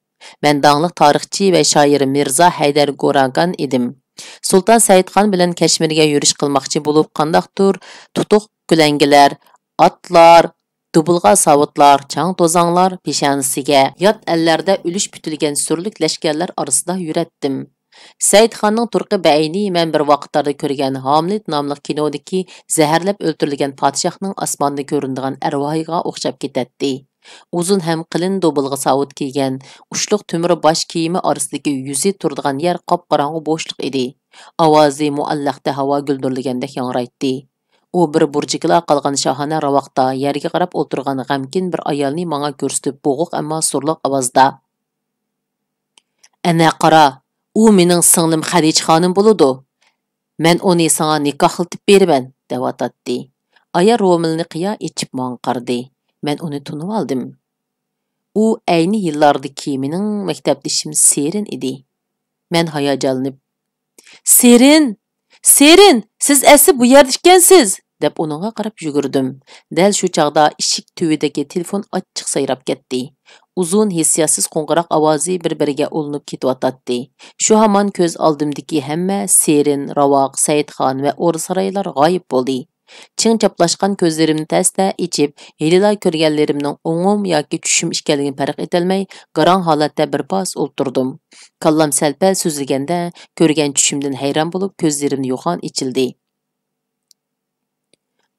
مەن داڭلىق تارىخچى ۋە شائىر مىرزا ھەيدەر گوراگان ئىدىم. سۇلتان سەئىدخان بىلەن كەشمىرگە يۈرۈش قىلماقچى بولۇپ، قانداقتۇر تۇتۇق كۆلەڭگىلەر، ئاتلار، دۇبۇلغا ساۋۇتلار، چاڭ توزاڭلار پېشانىسىگە، يات ئەللەردە ئۈلۈش پۈتۈلگەن سۈرلۈك لەشكەرلەر ئارىسىدا يۈرەتتىم. سەئىدخاننىڭ تۇرقى بەئەينى مەن بىر ۋاقىتلاردا كۆرگەن ھاملېت ناملىق كىنودىكى زەھەرلەپ ئۆلتۈرۈلگەن پادىشاھنىڭ ئاسماندا كۆرۈنىدىغان ئەرۋاھىغا ئوخشاپ كېتەتتى. ئۇزۇن ھەم قېلىن دوبۇلغا ساۋۇت كىيگەن، ئۇچلۇق تۆمۈر باش كىيىمى ئارىسىدىكى يۈزى تۇرىدىغان يەر قاپقاراڭغۇ بوشلۇق ئىدى. ئاۋازى مۇئەللەقتە ھاۋا گۈلدۈرلىگەندەك ياڭرايتتى. ئۇ بىر بۇرجىكىلا قالغان شاھانە راۋاقتا يەرگە قاراپ ئولتۇرغان غەمكىن بىر ئايالنى ماڭا كۆرسىتىپ بوغۇق ئەمما سورلۇق ئاۋازدا، «ئەنە قارا، ئۇ مېنىڭ سىڭلىم خەدىچە خانىم بولىدۇ. مەن ئۇنى ساڭا نىكاھلىتىپ بېرىمەن» دەۋاتاتتى. ئايال رومىلىنى قىيا ئېچىپ ماڭا قارىدى. مەن ئۇنى تونۇۋالدىم. ئۇ ئەينى يىللاردىكى مېنىڭ مەكتەپدىشىم سېرىن ئىدى. مەن ھاياجانلىنىپ، «سېرىن! سېرىن! سىز ئەسلى بۇ يەردە ئىكەنسىز!» دەپ ئۇنىڭغا قاراپ يۈگۈردۈم. دەل شۇ چاغدا ئىشىك تۈۋىدىكى تېلېفون ئاچچىق سايراپ كەتتى. ئۇزۇن ھېسسىياتسىز قوڭغۇراق ئاۋازى بىر-بىرىگە ئۇلىنىپ كېتىۋاتاتتى. شۇ ھامان كۆز ئالدىمدىكى ھەممە سېرىن، راۋاق، سەيدخان ۋە ئوردا سارايلار غايىب بولدى. چىڭ چاپلاشقان كۆزلىرىمنى تەستە ئېچىپ، ھېلىلا كۆرگەنلىرىمنىڭ ئوڭۇم ياكى چۈشۈم ئىكەنلىكىنى پەرق ئېتەلمەي، گاراڭ ھالەتتە بىر پاس ئولتۇردۇم. كاللام سەل-پەل سۈزۈلگەندە، كۆرگەن چۈشۈمدىن ھەيران بولۇپ، كۆزلىرىمنى يوغان ئېچىلدى.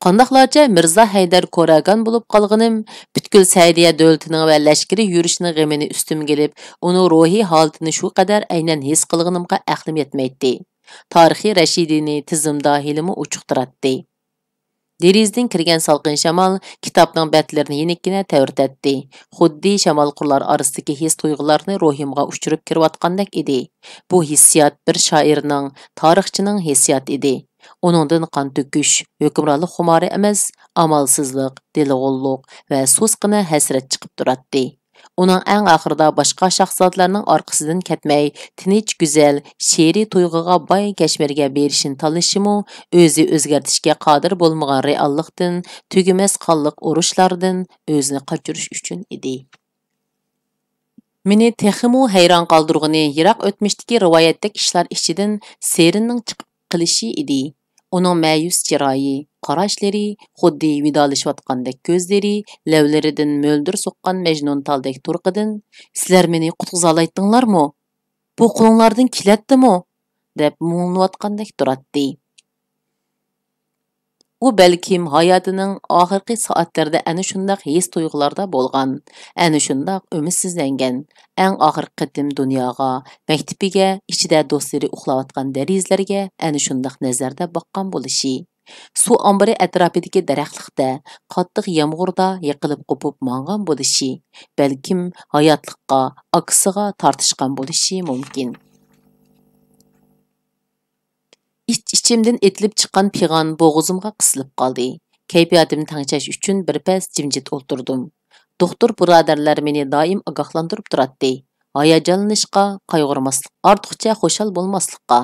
قانداقلارچە مىرزا ھەيدەر كوراگان بولۇپ قالغىنىم، پۈتكۈل سەئىدىيە دۆلىتىنىڭ ۋە لەشكىرىي يۈرۈشنىڭ غېمىنى ئۈستۈمگە ئېلىپ، ئۇنىڭ روھىي ھالىتىنى شۇ قەدەر ئەينەن ھېس قىلغىنىمغا ئەقلىم يەتمەيتتى. تارىخى رەشىدىينى تىزىمدا ھېلىمۇ ئوچۇق تۇراتتى. دېرىزىدىن كىرگەن سالقىن شامال كىتابنىڭ بەتلىرىنى يېنىككىنە تەۋرىتەتتى. خۇددى شامال قۇرلار ئارىسىدىكى ھېس تۇيغۇلارنى روھىمغا ئۇچۇرۇپ كىرىۋاتقاندەك ئىدى. بۇ ھېسسىيات بىر شائىرنىڭ، تارىخچىنىڭ ھېسسىياتى ئىدى. ئۇنىڭدىن قان تۆكۈش، ھۆكۈمرانلىق خۇمارى ئەمەس، ئامالسىزلىق، دېلىغۇللۇق ۋە سۇسقىنە ھەسرەت چىقىپ تۇراتتى. ئۇنىڭ ئەڭ ئاخىرىدا باشقا شاھزادىلارنىڭ ئارقىسىدىن كەتمەي، تىنچ، گۈزەل، شېئىرىي تۇيغۇغا باي كەشمىرگە بېرىشىنى تاللىشىمۇ ئۆزى ئۆزگەرتىشكە قادىر بولمىغان رېئاللىقتىن، تۈگىمەس قانلىق ئۇرۇشلاردىن ئۆزىنى قاچۇرۇش ئۈچۈن ئىدى. مېنى تېخىمۇ ھەيران قالدۇرغىنى، يىراق ئۆتمۈشتىكى رىۋايەتتەك ئىشلار ئىچىدىن سېرىننىڭ چىقىپ قېلىشى ئىدى. ئۇنىڭ مەيۈس چىرايى، قاراشلىرى، خۇددى ۋىدالىشىۋاتقاندەك كۆزلىرى، لەۋلىرىدىن مۆلدۈر سوققان مەجنۇنتالدەك تۇرقىدىن، «سىلەر مېنى قۇتقۇزالايتتىڭلارمۇ؟ بۇ قولۇڭلاردىن كېلەتتىمۇ؟» دەپ مۇڭلىنىۋاتقاندەك تۇراتتى. ئۇ بەلكىم ھاياتىنىڭ ئاخىرقى سائەتلىرىدە ئەنە شۇنداق ھېس-تۇيغۇلاردا بولغان، ئەنە شۇنداق ئۈمىدسىزلەنگەن، ئەڭ ئاخىرقى قېتىم دۇنياغا، مەكتىپىگە، ئىچىدە دوستلىرى ئۇخلاۋاتقان دېرىزىلەرگە ئەنە شۇنداق نەزەردە باققان بولۇشى، سۇ ئامبىرى ئەتراپىدىكى دەرەخلىكتە قاتتىق يامغۇردا يىقىلىپ قوپۇپ ماڭغان بولۇشى، بەلكىم ھاياتلىققا، ئاكىسىغا تارتىشقان بولۇشى مۇمكىن. ئىچ-ئىچىمدىن ئېتىلىپ چىققان پىغان بوغۇزۇمغا قىسىلىپ قالدى. كەيپىياتىمنى تەڭشەش ئۈچۈن بىر پەس جىمجىت ئولتۇردۇم. دوختۇر بۇرادەرلەر مېنى دائىم ئاگاھلاندۇرۇپ تۇراتتى. ھاياجانلىنىشقا، قايغۇرماسلىق، ئارتۇقچە خۇشال بولماسلىققا.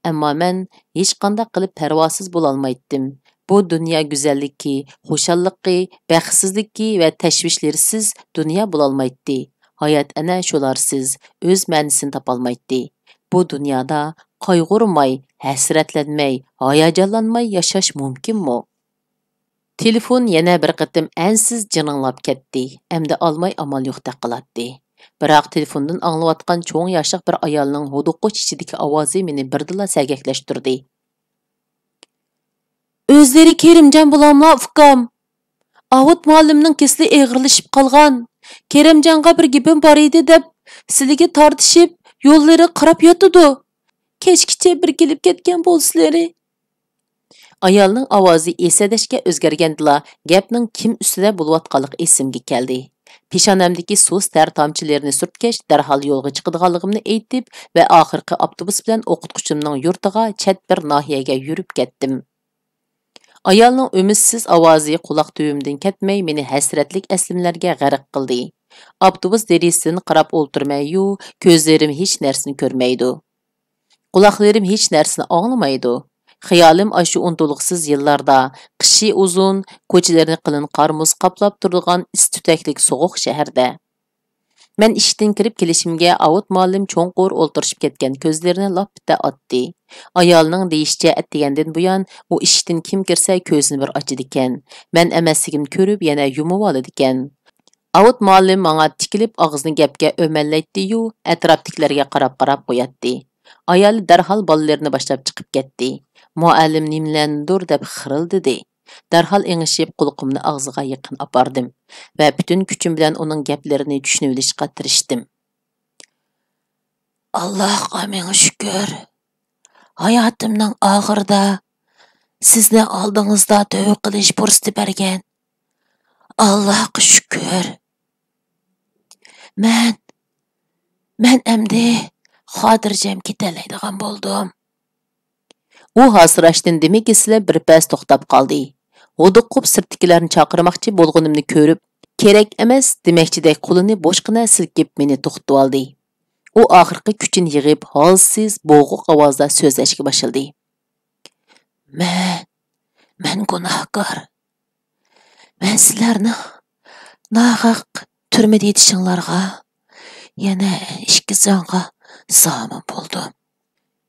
ئەمما مەن ھېچقانداق قىلىپ پەرۋاسىز بولالمايتتىم. بۇ دۇنيا گۈزەللىكى، خۇشاللىقى، بەختسىزلىكى ۋە تەشۋىشلىرىسىز دۇنيا بولالمايتتى. ھايات ئەنە شۇلارسىز ئۆز مەنىسىنى تاپالمايتتى. بۇ دۇنيادا قايغۇرماي، ھەسرەتلەنمەي، ھاياجانلانماي ياشاش مۇمكىنمۇ؟ تېلېفون يەنە بىر قېتىم ئەنسىز جىرىڭلاپ كەتتى. ئەمدى ئالماي ئامال يوقتەك قىلاتتى. بىراق تېلېفوندىن ئاڭلىنىۋاتقان چوڭ ياشلىق بىر ئايالنىڭ ھودۇققۇچ ئىچىدىكى ئاۋازى مېنى بىردىنلا سەگەكلەشتۈردى. «ئۆزلىرى كېرىمجان بولاملا، ئۇكام؟ ئاۋۇت مۇئەللىمنىڭ كېسىلى ئېغىرلىشىپ قالغان. كېرىمجانغا بىر گېپىم بار ئىدى دەپ، سىلىگە تارتىشىپ، يوللىرى قاراپ ياتىدۇ. كەچكىچە بىر كېلىپ كەتكەن بولسىلىرى.» ئايالنىڭ ئاۋازى ئېسەدەشكە ئۆزگەرگەندىلا، گەپنىڭ كىم ئۈستىدە بولۇۋاتقانلىقى ئېسىمگە كەلدى. پېشانەمدىكى سۇس تەر تامچىلىرىنى سۈرتكەچ، دەرھال يولغا چىقىدىغانلىقىمنى ئېيتىپ ۋە ئاخىرقى ئاپتوبۇس بىلەن ئوقۇتقۇچىمنىڭ يۇرتىغا چەت بىر ناھىيەگە يۈرۈپ كەتتىم. ئايالنىڭ ئۈمىدسىز ئاۋازى قۇلاق تۈۋىمدىن كەتمەي، مېنى ھەسرەتلىك ئەسلىمىلەرگە غەرق قىلدى. ئاپتوبۇس دېرىزىسىدىن قاراپ ئولتۇرىمەن-يۇ، كۆزلىرىم ھېچ نەرسىنى كۆرمەيدۇ. قۇلاقلىرىم ھېچ نەرسىنى ئاڭلىمايدۇ. خىيالىم ئاشۇ ئۇنتۇلغۇسىز يىللاردا، قىشى ئۇزۇن، كوچىلىرىنى قېلىن قار-مۇز قاپلاپ تۇرىدىغان ئىس تۈتەكلىك سوغۇق شەھەردە. مەن ئىشىكتىن كىرىپ كېلىشىمگە، ئاۋۇت مۇئەللىم چوڭقۇر ئولتۇرۇشۇپ كەتكەن كۆزلىرىنى لاپپىدە ئاتتى. ئايالنىڭ دېيىشىچە، ئەتىگەندىن بۇيان ئۇ ئىشىكتىن كىم كىرسە كۆزىنى بىر ئاچىدىكەن. مەن ئەمەسلىكىمنى كۆرۈپ يەنە يۇمۇۋالىدىكەن. ئاۋۇت مۇئەللىم ماڭا تىكىلىپ ئاغزىنى گەپكە ئۆمەللەيتتى-يۇ، ئەتراپتىكىلەرگە قاراپ-قاراپ قوياتتى. ئايالى دەرھال بالىلىرىنى باشلاپ چىقىپ كەتتى. مۇئەللىم نېمىلەرنىدۇر دەپ خىرىلدىدى. دەرھال ئېڭىشىپ، قۇلىقىمنى ئاغزىغا يېقىن ئاپاردىم ۋە پۈتۈن كۈچۈم بىلەن ئۇنىڭ گەپلىرىنى چۈشىنىۋېلىشقا تىرىشتىم. ئاللاھقا مىڭ شۈكۈر. ھاياتىمنىڭ ئاخىرىدا سىزنى ئالدىڭىزدا تۆۋە قىلىش پۇرسىتى بەرگەن. ئاللاھقا شۈكۈر. مەن، مەن ئەمدى خاتىرجەم كېتەلەيدىغان بولدۇم. ئۇ ھاسىراشتىن دېمى كېسىلىپ بىر پەس توختاپ قالدى. ھودۇقۇپ سىرتتىكىلەرنى چاقىرماقچى بولغىنىمنى كۆرۈپ، كېرەك ئەمەس دېمەكچىدەك قولىنى بوشقىنا سىلكىپ مېنى توختىتىۋالدى. ئۇ ئاخىرقى كۈچىنى يىغىپ، ھالسىز، بوغۇق ئاۋازدا سۆزلەشكە باشلىدى. مەن، مەن گۇناھكار. مەن سىلەرنىڭ ناھەق تۈرمىدە يېتىشىڭلارغا يەنە ئىككى زاڭغا زامىن بولدۇم.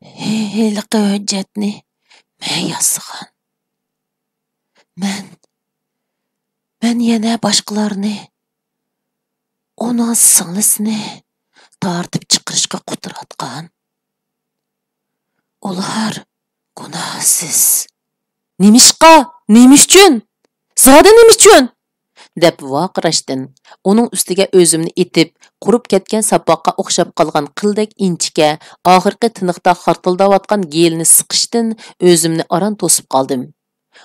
ھېلىقى ھۆججەتنى مەن ياسىغان. مەن، مەن يەنە باشقىلارنى، ئۇنىڭ سىڭلىسىنى تارتىپ چىقىرىشقا قۇتراتقان. ئۇلار گۇناھسىز. نېمىشقا؟ نېمە ئۈچۈن؟ زادى نېمە ئۈچۈن؟ دەپ ۋارقىراشتىن، ئۇنىڭ ئۈستىگە ئۆزۈمنى ئېتىپ، قۇرۇپ كەتكەن ساپاققا ئوخشاپ قالغان قىلدەك ئىنچىكە، ئاخىرقى تىنىقتا خارتىلداۋاتقان گېلىنى سىقىشتىن ئۆزۈمنى ئاران توسۇپ قالدىم.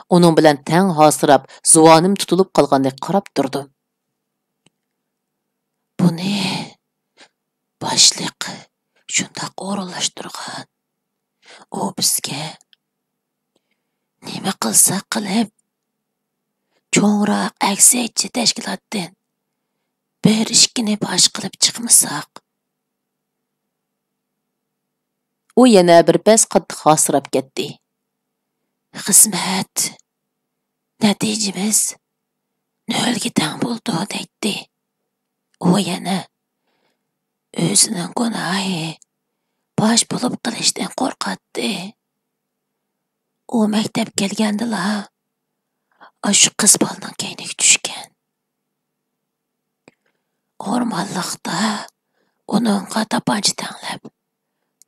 ئۇنىڭ بىلەن تەڭ ھاسىراپ، زۇۋانىم تۇتۇلۇپ قالغاندەك قاراپ تۇردۇم. بۇنى باشلىق شۇنداق ئورۇنلاشتۇرغان. ئۇ بىزگە نېمە قىلساق قىلىپ، چوڭراق ئەكسىچە تەشكىلاتتىن بىر ئىككىنى باش قىلىپ چىقمىساق. ئۇ يەنە بىر پەس قاتتىق ھاسىراپ كەتتى. خىزمەت نەتىجىمىز نۆلگە تەڭ بولىدۇ دەيتتى. ئۇ يەنە ئۆزىنىڭ گۇناھى پاش بولۇپ قېلىشتىن قورقاتتى. ئۇ مەكتەپ كەلگەندىلا ئاشۇ قىز بالىنىڭ كەينىگە چۈشكەن. ئورمانلىقتا ئۇنىڭغا تاپانچا تەڭلەپ،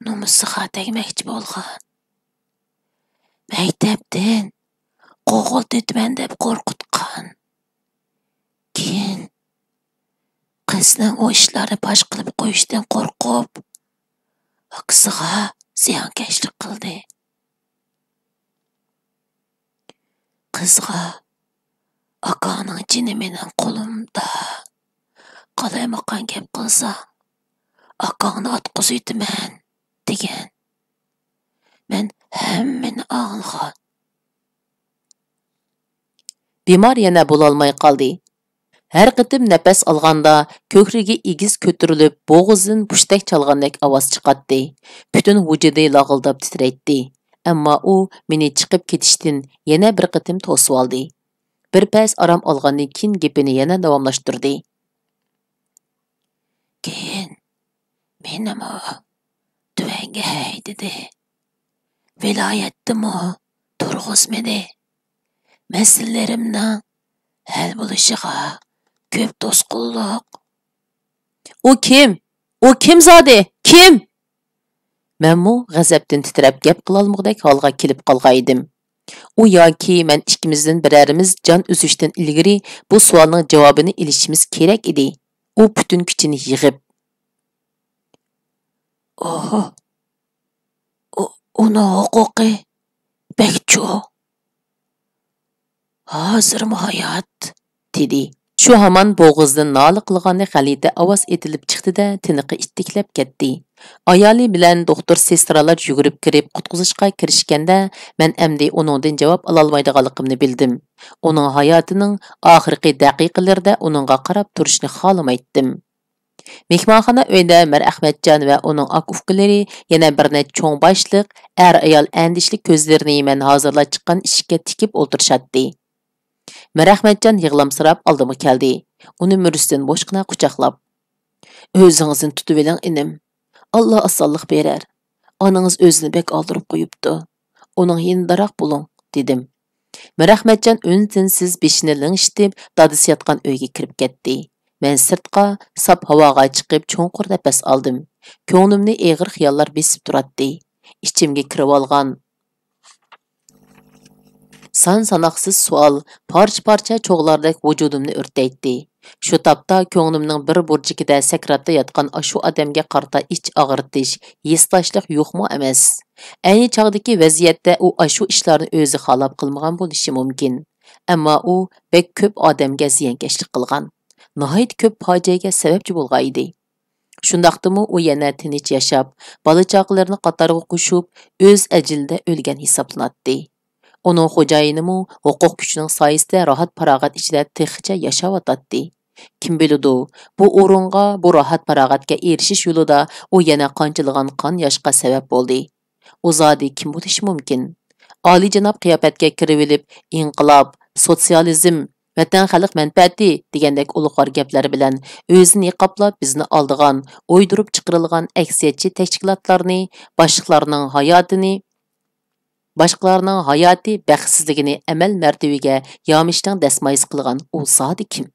نومۇسىغا تەگمەكچى بولغان. مەكتەپتىن قوغلىتىۋېتىمەن دەپ قورقۇتقان. كېيىن قىزنىڭ ئۇ ئىشلارنى پاش قىلىپ قويۇشىدىن قورقۇپ، ئاكىسىغا زىيانكەشلىك قىلدى. قىزغا، «ئاكاڭنىڭ جېنى مېنىڭ قولۇمدا، قالايمىقان گەپ قىلساڭ، ئاكاڭنى ئاتقۇزۇۋېتىمەن» دېگەن. مەن ھەممىنى ئاڭلىغان. بىمار يەنە بولالماي قالدى. ھەر قېتىم نەپەس ئالغاندا، كۆكرىكى ئېگىز كۆتۈرۈلۈپ، بوغۇزىدىن پۇشتەك چالغاندەك ئاۋاز چىقاتتى. پۈتۈن ۋۇجۇدى لاغىلداپ تىترەيتتى. ئەمما ئۇ مېنى چىقىپ كېتىشتىن يەنە بىر قېتىم توسۇۋالدى. بىر پەس ئارام ئالغاندىن كېيىن گېپىنى يەنە داۋاملاشتۇردى. كېيىن مېنىمۇ تۆۋەنگە ھەيدىدى. ۋىلايەتتىمۇ تۇرغۇزمىدى. مەسىلىلىرىمنىڭ ھەل بولۇشىغا كۆپ توسقۇنلۇق. ئۇ كىم؟ ئۇ كىم زادى؟ كىم؟ مەنمۇ غەزەپتىن تىترەپ گەپ قىلالمىغۇدەك ھالغا كېلىپ قالغان ئىدىم. ئۇ ياكى مەن ئىككىمىزدىن بىرەرىمىز جان ئۈزۈشتىن ئىلگىرى بۇ سوئالنىڭ جاۋابىنى ئېلىشىمىز كېرەك ئىدى. ئۇ پۈتۈن كۈچىنى يىغىپ، ئۇ، ئۇ، ئۇنىڭ ھوقۇقى بەك چوڭ. ھازىرمۇ ھايات، دېدى. شۇ ھامان بوغۇزىدىن نالە قىلغاندەك غەلىتە ئاۋاز ئېتىلىپ چىقتى-دە، تىنىقى ئىتتىكلەپ كەتتى. ئايالى بىلەن دوختۇر سېسترالار يۈگۈرۈپ كىرىپ قۇتقۇزۇشقا كىرىشكەندە، مەن ئەمدى ئۇنىڭدىن جاۋاب ئالالمايدىغانلىقىمنى بىلدىم. ئۇنىڭ ھاياتىنىڭ ئاخىرقى دەقىقىلىرىدە ئۇنىڭغا قاراپ تۇرۇشنى خالىمايتتىم. مېھمانخانا ئۆيدە مىرئەخمەتجان ۋە ئۇنىڭ ئاكا-ئۇكىلىرى يەنە بىر نەچچە چوڭ باشلىق، ئەر-ئايال ئەندىشىلىك كۆزلىرىنى مەن ھازىرلاپ چىققان ئىشىككە تىكىپ ئولتۇرۇشاتتى. مىرئەخمەتجان يىغلامسىراپ ئالدىمغا كەلدى. ئۇنى مۈرىسىدىن بوشقىنا قۇچاقلاپ، «ئۆزىڭىزنى تۇتۇۋېلىڭ، ئىنىم. ئاللا ئاسانلىق بېرەر. ئانىڭىز ئۆزىنى بەك ئالدۇرۇپ قويۇپتۇ. ئۇنىڭ يېنىدىراق بولۇڭ» دېدىم. مىرئەخمەتجان ئۈن-تىنسىز بېشىنى لىڭشىتىپ، دادىسى ياتقان ئۆيگە كىرىپ كەتتى. مەن سىرتقا، ساپ ھاۋاغا چىقىپ، چوڭقۇر نەپەس ئالدىم. كۆڭلۈمنى ئېغىر خىياللار بېسىپ تۇراتتى. ئىچىمگە كىرىۋالغان سان-ساناقسىز سوئال پارچە-پارچە چوغلاردەك ۋۇجۇدۇمنى ئۆرتەيتتى. شۇ تاپتا كۆڭلۈمنىڭ بىر بۇرجىكىدە سەكراتتا ياتقان ئاشۇ ئادەمگە قارىتا ئىچ ئاغرىتىش، ھېسداشلىق يوقمۇ ئەمەس. ئەينى چاغدىكى ۋەزىيەتتە ئۇ ئاشۇ ئىشلارنى ئۆزى خالاپ قىلمىغان بولۇشى مۇمكىن. ئەمما ئۇ بەك كۆپ ئادەمگە زىيانكەشلىك قىلغان. ناھايىتى كۆپ پاجىئەگە سەۋەبچى بولغان ئىدى. شۇنداقتىمۇ ئۇ يەنە تىنچ ياشاپ، بالا-چاقىلىرىنى قاتارغا قوشۇپ، ئۆز ئەجىلىدە ئۆلگەن ھېسابلىناتتى. ئۇنىڭ خوجايىنىمۇ ھوقۇق كۈچىنىڭ سايىسىدە راھەت-پاراغەت ئىچىدە تېخىچە ياشاۋاتاتتى. كىم بىلىدۇ، بۇ ئورۇنغا، بۇ راھەت-پاراغەتكە ئېرىشىش يولىدا ئۇ يەنە قانچىلىغان قان ياشقا سەۋەب بولدى. ئۇ زادى كىم بولۇشى مۇمكىن؟ ئالىيجاناب قىياپەتكە كىرىۋېلىپ، ئىنقىلاب، سوتسىيالىزم، ۋەتەن خەلق مەنپەئەتى دېگەندەك ئۇلۇغۋار گەپلەر بىلەن ئۆزىنى نىقابلاپ بىزنى ئالدىغان، ئويدۇرۇپ چىقىرىلغان ئەكسىيەتچى تەشكىلاتلارنى، باشلىقلارنىڭ ھاياتىنى، باشقىلارنىڭ ھاياتى بەختسىزلىكىنى ئەمەل مەرتىۋىگە يامىشىنىڭ دەسمايىسى قىلغان ئۇ زادى كىم؟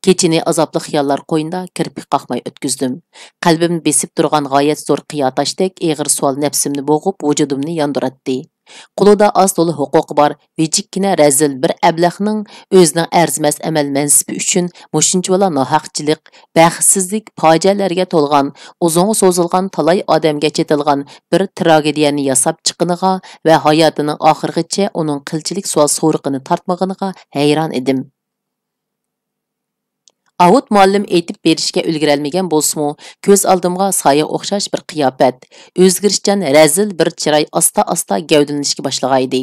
كېچىنى ئازابلىق خىياللار قوينىدا كىرپىك قاقماي ئۆتكۈزدۈم. قەلبىمنى بېسىپ تۇرغان غايەت زور قىيا تاشتەك ئېغىر سوئال نەپسىمنى بوغۇپ، ۋۇجۇدۇمنى ياندۇراتتى. قولىدا ئاز تولا ھوقۇقى بار ۋىجىككىنە رەزىل بىر ئەبلەخنىڭ ئۆزىنىڭ ئەرزىمەس ئەمەل مەنسىپى ئۈچۈن مۇشۇنچىۋالا ناھەقچىلىك، بەختسىزلىك، پاجىئەلەرگە تولغان، ئۇزۇنغا سوزۇلغان تالاي ئادەمگە چېتىلغان بىر تراگېدىيەنى ياساپ چىققىنىغا ۋە ھاياتىنىڭ ئاخىرىغىچە ئۇنىڭ قىلچىلىك سوئال سورىقىنى تارتمىغىنىغا ھەيران ئىدىم. ئاۋۇت مۇئەللىم ئېيتىپ بېرىشكە ئۈلگۈرەلمىگەن بولسىمۇ، كۆز ئالدىمغا سايىغا ئوخشاش بىر قىياپەت، ئۆزگىرىشچان رەزىل بىر چىراي ئاستا-ئاستا گەۋدىلىنىشكە باشلىغانىدى.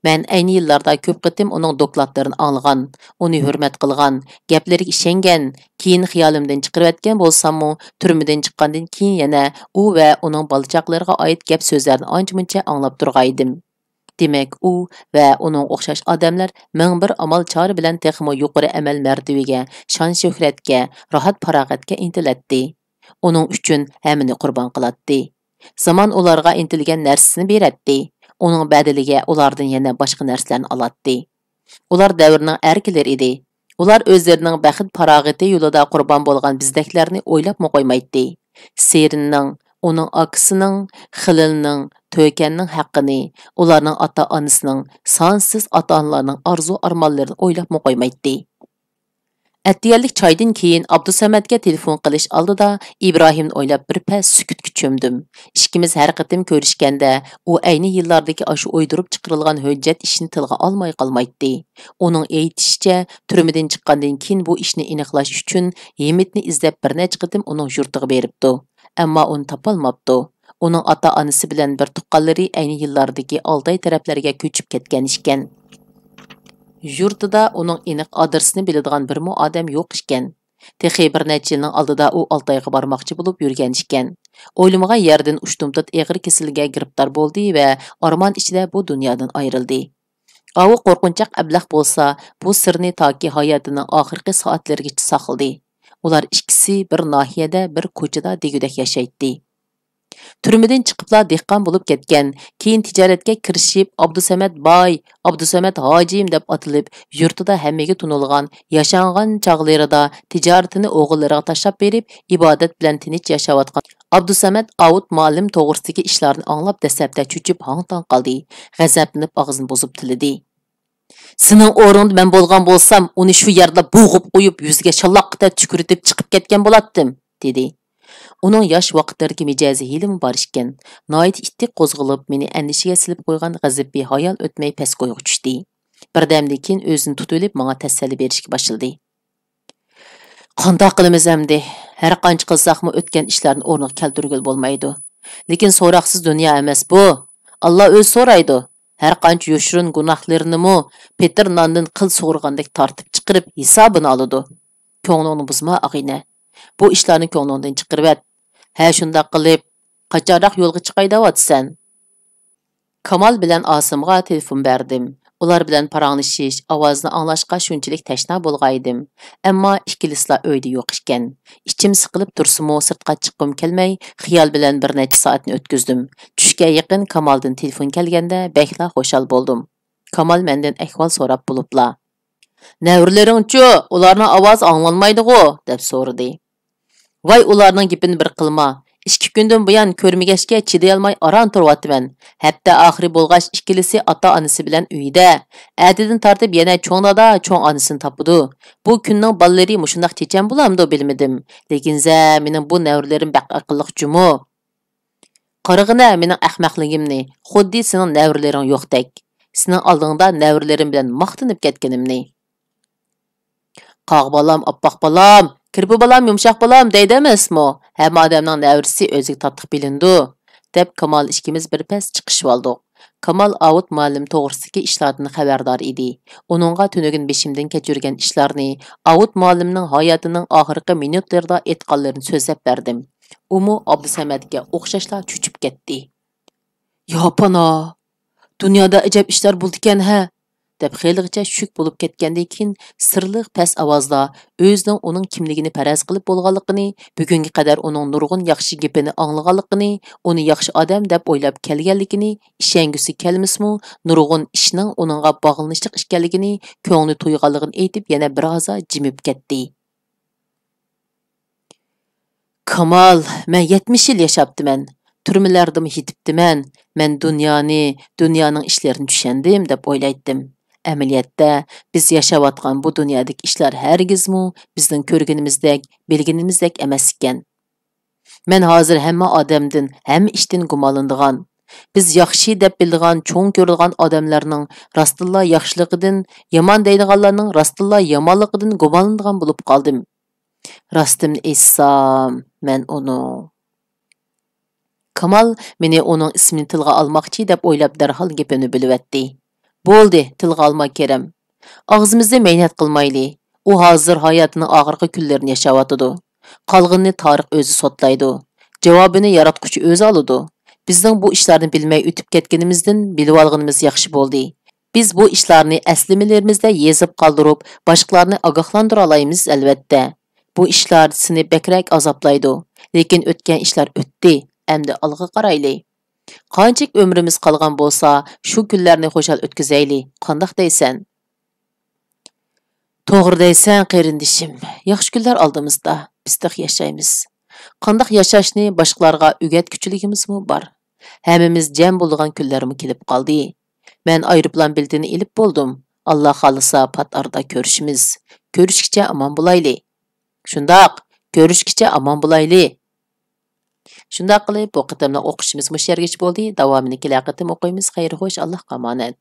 مەن ئەينى يىللاردا كۆپ قېتىم ئۇنىڭ دوكلاتلىرىنى ئاڭلىغان، ئۇنى ھۆرمەت قىلغان، گەپلىرىگە ئىشەنگەن، كېيىن خىيالىمدىن چىقىرىۋەتكەن بولساممۇ، تۈرمىدىن چىققاندىن كېيىن يەنە ئۇ ۋە ئۇنىڭ بالا-چاقىلىرىغا ئائىت گەپ-سۆزلەرنى ئانچە-مۇنچە ئاڭلاپ تۇرغانىدىم. دېمەك، ئۇ ۋە ئۇنىڭغا ئوخشاش ئادەملەر مىڭ بىر ئامال-چارە بىلەن تېخىمۇ يۇقىرى ئەمەل مەرتىۋىگە، شان-شۆھرەتكە، راھەت-پاراغەتكە ئىنتىلەتتى. ئۇنىڭ ئۈچۈن ھەممىنى قۇربان قىلاتتى. زامان ئۇلارغا ئىنتىلگەن نەرسىسىنى بېرەتتى. ئۇنىڭ بەدىلىگە ئۇلاردىن يەنە باشقا نەرسىلەرنى ئالاتتى. ئۇلار دەۋرنىڭ ئەركىلىرى ئىدى. ئۇلار ئۆزلىرىنىڭ بەخت-پاراغىتى يولىدا قۇربان بولغان بىزدەكلەرنى ئويلاپمۇ قويمايتتى. سېرىننىڭ، ئۇنىڭ ئاكىسىنىڭ، خېلىلنىڭ، تۆكەننىڭ ھەققىنى، ئۇلارنىڭ ئاتا-ئانىسىنىڭ، سانسىز ئاتا-ئانىلارنىڭ ئارزۇ-ئارمانلىرىنى ئويلاپمۇ قويمايتتى. ئەتىگەنلىك چايدىن كېيىن ئابدۇسەمەتكە تېلېفون قىلىش ئالدىدا ئىبراھىمنى ئويلاپ بىر پەس سۈكۈتكە چۆمدۈم. ئىككىمىز ھەر قېتىم كۆرۈشكەندە، ئۇ ئەينى يىللاردىكى ئاشۇ ئويدۇرۇپ چىقىرىلغان ھۆججەت ئىشىنى تىلغا ئالماي قالمايتتى. ئۇنىڭ ئېيتىشىچە، تۈرمىدىن چىققاندىن كېيىن بۇ ئىشنى ئېنىقلاش ئۈچۈن ھىمىتنى ئىزدەپ بىر نەچچە قېتىم ئۇنىڭ يۇرتىغا بېرىپتۇ. ئەمما ئۇنى تاپالماپتۇ. ئۇنىڭ ئاتا-ئانىسى بىلەن بىر تۇغقانلىرى ئەينى يىللاردىكى ئالتاي تەرەپلەرگە كۆچۈپ كەتكەن ئىكەن. يۇرتىدا ئۇنىڭ ئېنىق ئادرېسىنى بىلىدىغان بىرمۇ ئادەم يوق ئىكەن. تېخى بىر نەچچە يىلنىڭ ئالدىدا ئۇ ئالتايغا بارماقچى بولۇپ يۈرگەن ئىكەن. ئويلىمىغان يەردىن ئۇشتۇمتۇت ئېغىر كېسەلگە گىرىپتار بولدى ۋە ئارمان ئىچىدە بۇ دۇنيادىن ئايرىلدى. ئاۋۇ قورقۇنچاق ئەبلەخ بولسا، بۇ سىرنى تاكى ھاياتىنىڭ ئاخىرقى سائەتلىرىگىچە ساقلىدى. ئۇلار ئىككىسى بىر ناھىيەدە، بىر كوچىدا دېگۈدەك ياشايتتى. تۈرمىدىن چىقىپلا دېھقان بولۇپ كەتكەن، كېيىن تىجارەتكە كىرىشىپ، ئابدۇسەمەت باي، ئابدۇسەمەت ھاجىم دەپ ئاتىلىپ، يۇرتىدا ھەممىگە تونۇلغان، ياشانغان چاغلىرىدا تىجارىتىنى ئوغۇللىرىغا تاشلاپ بېرىپ، ئىبادەت بىلەن تىنچ ياشاۋاتقان ئابدۇسەمەت ئاۋۇت مۇئەللىم توغرىسىدىكى ئىشلارنى ئاڭلاپ، دەسلەپتە چۆچۈپ، ھاڭ-تاڭ قالدى. غەزەپلىنىپ، ئاغزىنى بۇزۇپ تىللىدى. سېنىڭ ئورنۇڭدا مەن بولغان بولسام، ئۇنى شۇ يەردىلا بوغۇپ قويۇپ، يۈزىگە شالاققىدەك تۈكۈرۈتۈپ چىقىپ كەتكەن بولاتتىم، دېدى. ئۇنىڭ ياش ۋاقىتلىرىدىكى مىجەزى ھېلىمۇ بار ئىكەن. ناھايىتى ئىتتىك قوزغىلىپ، مېنى ئەندىشىگە سېلىپ قويغان غەزىپى ھايال ئۆتمەي پەس كويغا چۈشتى. بىردەمدىن كېيىن ئۆزىنى تۇتۇۋېلىپ، ماڭا تەسەللى بېرىشكە باشلىدى. قانداق قىلىمىز ئەمدى؟ ھەر قانچە قىلساقمۇ ئۆتكەن ئىشلارنى ئورنىغا كەلتۈرگىلى بولمايدۇ. لېكىن سوراقسىز دۇنيا ئەمەس بۇ. ئاللا ئۆزى سورايدۇ. ھەر قانچە يوشۇرۇن گۇناھلىرىنىمۇ پېتىر ناندىن قىل سۇغۇرغاندەك تارتىپ چىقىرىپ ھېسابىنى ئالىدۇ. كۆڭلۈڭنى بۇزما، ئاغىنە. بۇ ئىشلارنى كۆڭلۈڭدىن چىقىرىۋەت. ھە، شۇنداق قىلىپ، قاچانراق يولغا چىقاي دەۋاتىسەن؟ كامال بىلەن ئاسىمغا تېلېفون بەردىم. ئۇلار بىلەن پاراڭلىشىش، ئاۋازىنى ئاڭلاشقا شۇنچىلىك تەشنا بولغانىدىم. ئەمما ئىككىلىسىلا ئۆيدە يوق ئىكەن. ئىچىم سىقىلىپ تۇرسىمۇ، سىرتقا چىققۇم كەلمەي، خىيال بىلەن بىر نەچچە سائەتنى ئۆتكۈزدۈم. چۈشكە يېقىن كامالدىن تېلېفون كەلگەندە، بەكلا خۇشال بولدۇم. كامال مەندىن ئەھۋال سوراپ بولۇپلا، «نەۋرىلىرىڭچۇ؟ ئۇلارنىڭ ئاۋازى ئاڭلانمايدىغۇ؟» دەپ سورىدى. ۋاي، ئۇلارنىڭ گېپىنى بىر قىلما. ئىككى كۈندىن بۇيان كۆرمىگەچكە چىدىيالماي ئاران تۇرۇۋاتىمەن. ھەپتە ئاخىرى بولغاچ ئىككىلىسى ئاتا-ئانىسى بىلەن ئۆيدە. ئەتىدىن تارتىپ يەنە چوڭ دادا، چوڭ ئانىسىنى تاپىدۇ. بۇ كۈننىڭ بالىلىرى مۇشۇنداق چېچەن بولامدۇ بىلمىدىم. لېكىن زە، مېنىڭ بۇ نەۋرىلىرىم بەك ئەقىللىق جۇمۇ. قارىغىنە مېنىڭ ئەخمەقلىكىمنى، خۇددى سېنىڭ نەۋرىلىرىڭ يوقتەك. سېنىڭ ئالدىڭدا نەۋرىلىرىم بىلەن ماختىنىپ كەتكىنىمنى. «قاغا بالام، ئاپئاق بالام، كىرپە بالام، يۇمشاق بالام» دەيدۇ ئەمەسمۇ؟ «ھەممە ئادەمنىڭ نەۋرىسى ئۆزىگە تاتلىق بىلىنىدۇ» دەپ، كامال ئىككىمىز بىر پەس چىقىشىۋالدۇق. كامال ئاۋۇت مۇئەللىم توغرىسىدىكى ئىشلاردىن خەۋەردار ئىدى. ئۇنىڭغا تۈنۈگۈن بېشىمدىن كەچۈرگەن ئىشلارنى، ئاۋۇت مۇئەللىمنىڭ ھاياتىنىڭ ئاخىرقى مىنۇتلىرىدا ئېيتقانلىرىنى سۆزلەپ بەردىم. ئۇمۇ ئابدۇسەمەتكە ئوخشاشلا چۆچۈپ كەتتى. يا پانا! دۇنيادا ئەجەب ئىشلار بولىدىكەن ھە! دەپ خېلىغىچە شۈك بولۇپ كەتكەندىن كېيىن، سىرلىق پەس ئاۋازدا ئۆزىنىڭ ئۇنىڭ كىملىكىنى پەرەز قىلىپ بولغانلىقىنى، بۈگۈنگە قەدەر ئۇنىڭ نۇرغۇن ياخشى گېپىنى ئاڭلىغانلىقىنى، ئۇنى ياخشى ئادەم دەپ ئويلاپ كەلگەنلىكىنى، ئىشەنگۈسى كەلمىسىمۇ، نۇرغۇن ئىشنىڭ ئۇنىڭغا باغلىنىشلىق ئىكەنلىكىنى كۆڭلى تۇيغانلىقىنى ئېيتىپ، يەنە بىر ھازا جىمىپ كەتتى. كامال، مەن يەتمىش يىل ياشاپتىمەن. تۈرمىلەردىمۇ يېتىپتىمەن. مەن دۇنيانى، دۇنيانىڭ ئىشلىرىنى چۈشەندىم دەپ ئويلايتتىم. ئەمەلىيەتتە، بىز ياشاۋاتقان بۇ دۇنيادىكى ئىشلار ھەرگىزمۇ بىزنىڭ كۆرگىنىمىزدەك، بىلگىنىمىزدەك ئەمەس ئىكەن. مەن ھازىر ھەممە ئادەمدىن، ھەممە ئىشتىن گۇمانلىنىدىغان، بىز ياخشى دەپ بىلىدىغان، چوڭ كۆرىدىغان ئادەملەرنىڭ راستتىنلا ياخشىلىقىدىن، يامان دەيدىغانلارنىڭ راستتىنلا يامانلىقىدىن گۇمانلىنىدىغان بولۇپ قالدىم. راستىمنى ئېيتسام، مەن ئۇنىڭ. كامال مېنى ئۇنىڭ ئىسمىنى تىلغا ئالماقچى دەپ ئويلاپ، دەرھال گېپىمنى بۆلۈۋەتتى. بولدى، تىلغا ئالما، كېرەم. ئاغزىمىزنى مەينەت قىلمايلى. ئۇ ھازىر ھاياتىنىڭ ئاخىرقى كۈنلىرىنى ياشاۋاتىدۇ. قالغىنىنى تارىخ ئۆزى سوتلايدۇ. جاۋابىنى ياراتقۇچى ئۆزى ئالىدۇ. بىزنىڭ بۇ ئىشلارنى بىلمەي ئۆتۈپ كەتكىنىمىزدىن بىلىۋالغىنىمىز ياخشى بولدى. بىز بۇ ئىشلارنى ئەسلىمىلىرىمىزدە يېزىپ قالدۇرۇپ، باشقىلارنى ئاگاھلاندۇرالايمىز، ئەلۋەتتە. بۇ ئىشلار سېنى بەكرەك ئازابلايدۇ. لېكىن ئۆتكەن ئىشلار ئۆتتى. ئەمدى ئالغا قارايلى. قانچىلىك ئۆمرىمىز قالغان بولسا، شۇ كۈنلەرنى خۇشال ئۆتكۈزەيلى. قانداق دەيسەن؟ توغرا دەيسەن، قېرىندىشىم. ياخشى كۈنلەر ئالدىمىزدا. بىز تېخى ياشايمىز. قانداق ياشاشنى باشقىلارغا ئۆگەتكۈچىلىكىمىزمۇ بار. ھەممىمىز جەم بولىدىغان كۈنلەرمۇ كېلىپ قالدى. مەن ئايروپىلان بېلىتىنى ئېلىپ بولدۇم. ئاللا خالىسا، پات ئارىدا كۆرۈشىمىز. كۆرۈشكىچە ئامان بولايلى. شۇنداق، كۆرۈشكىچە ئامان بولايلى. شۇنداق قىلىپ، بۇ قېتىملىق ئوقۇشىمىز مۇشۇ يەرگىچە بولدى. داۋامىنى كېلەر قېتىم ئوقۇيمىز. خەير خوش، ئاللاھقا ئامانەت.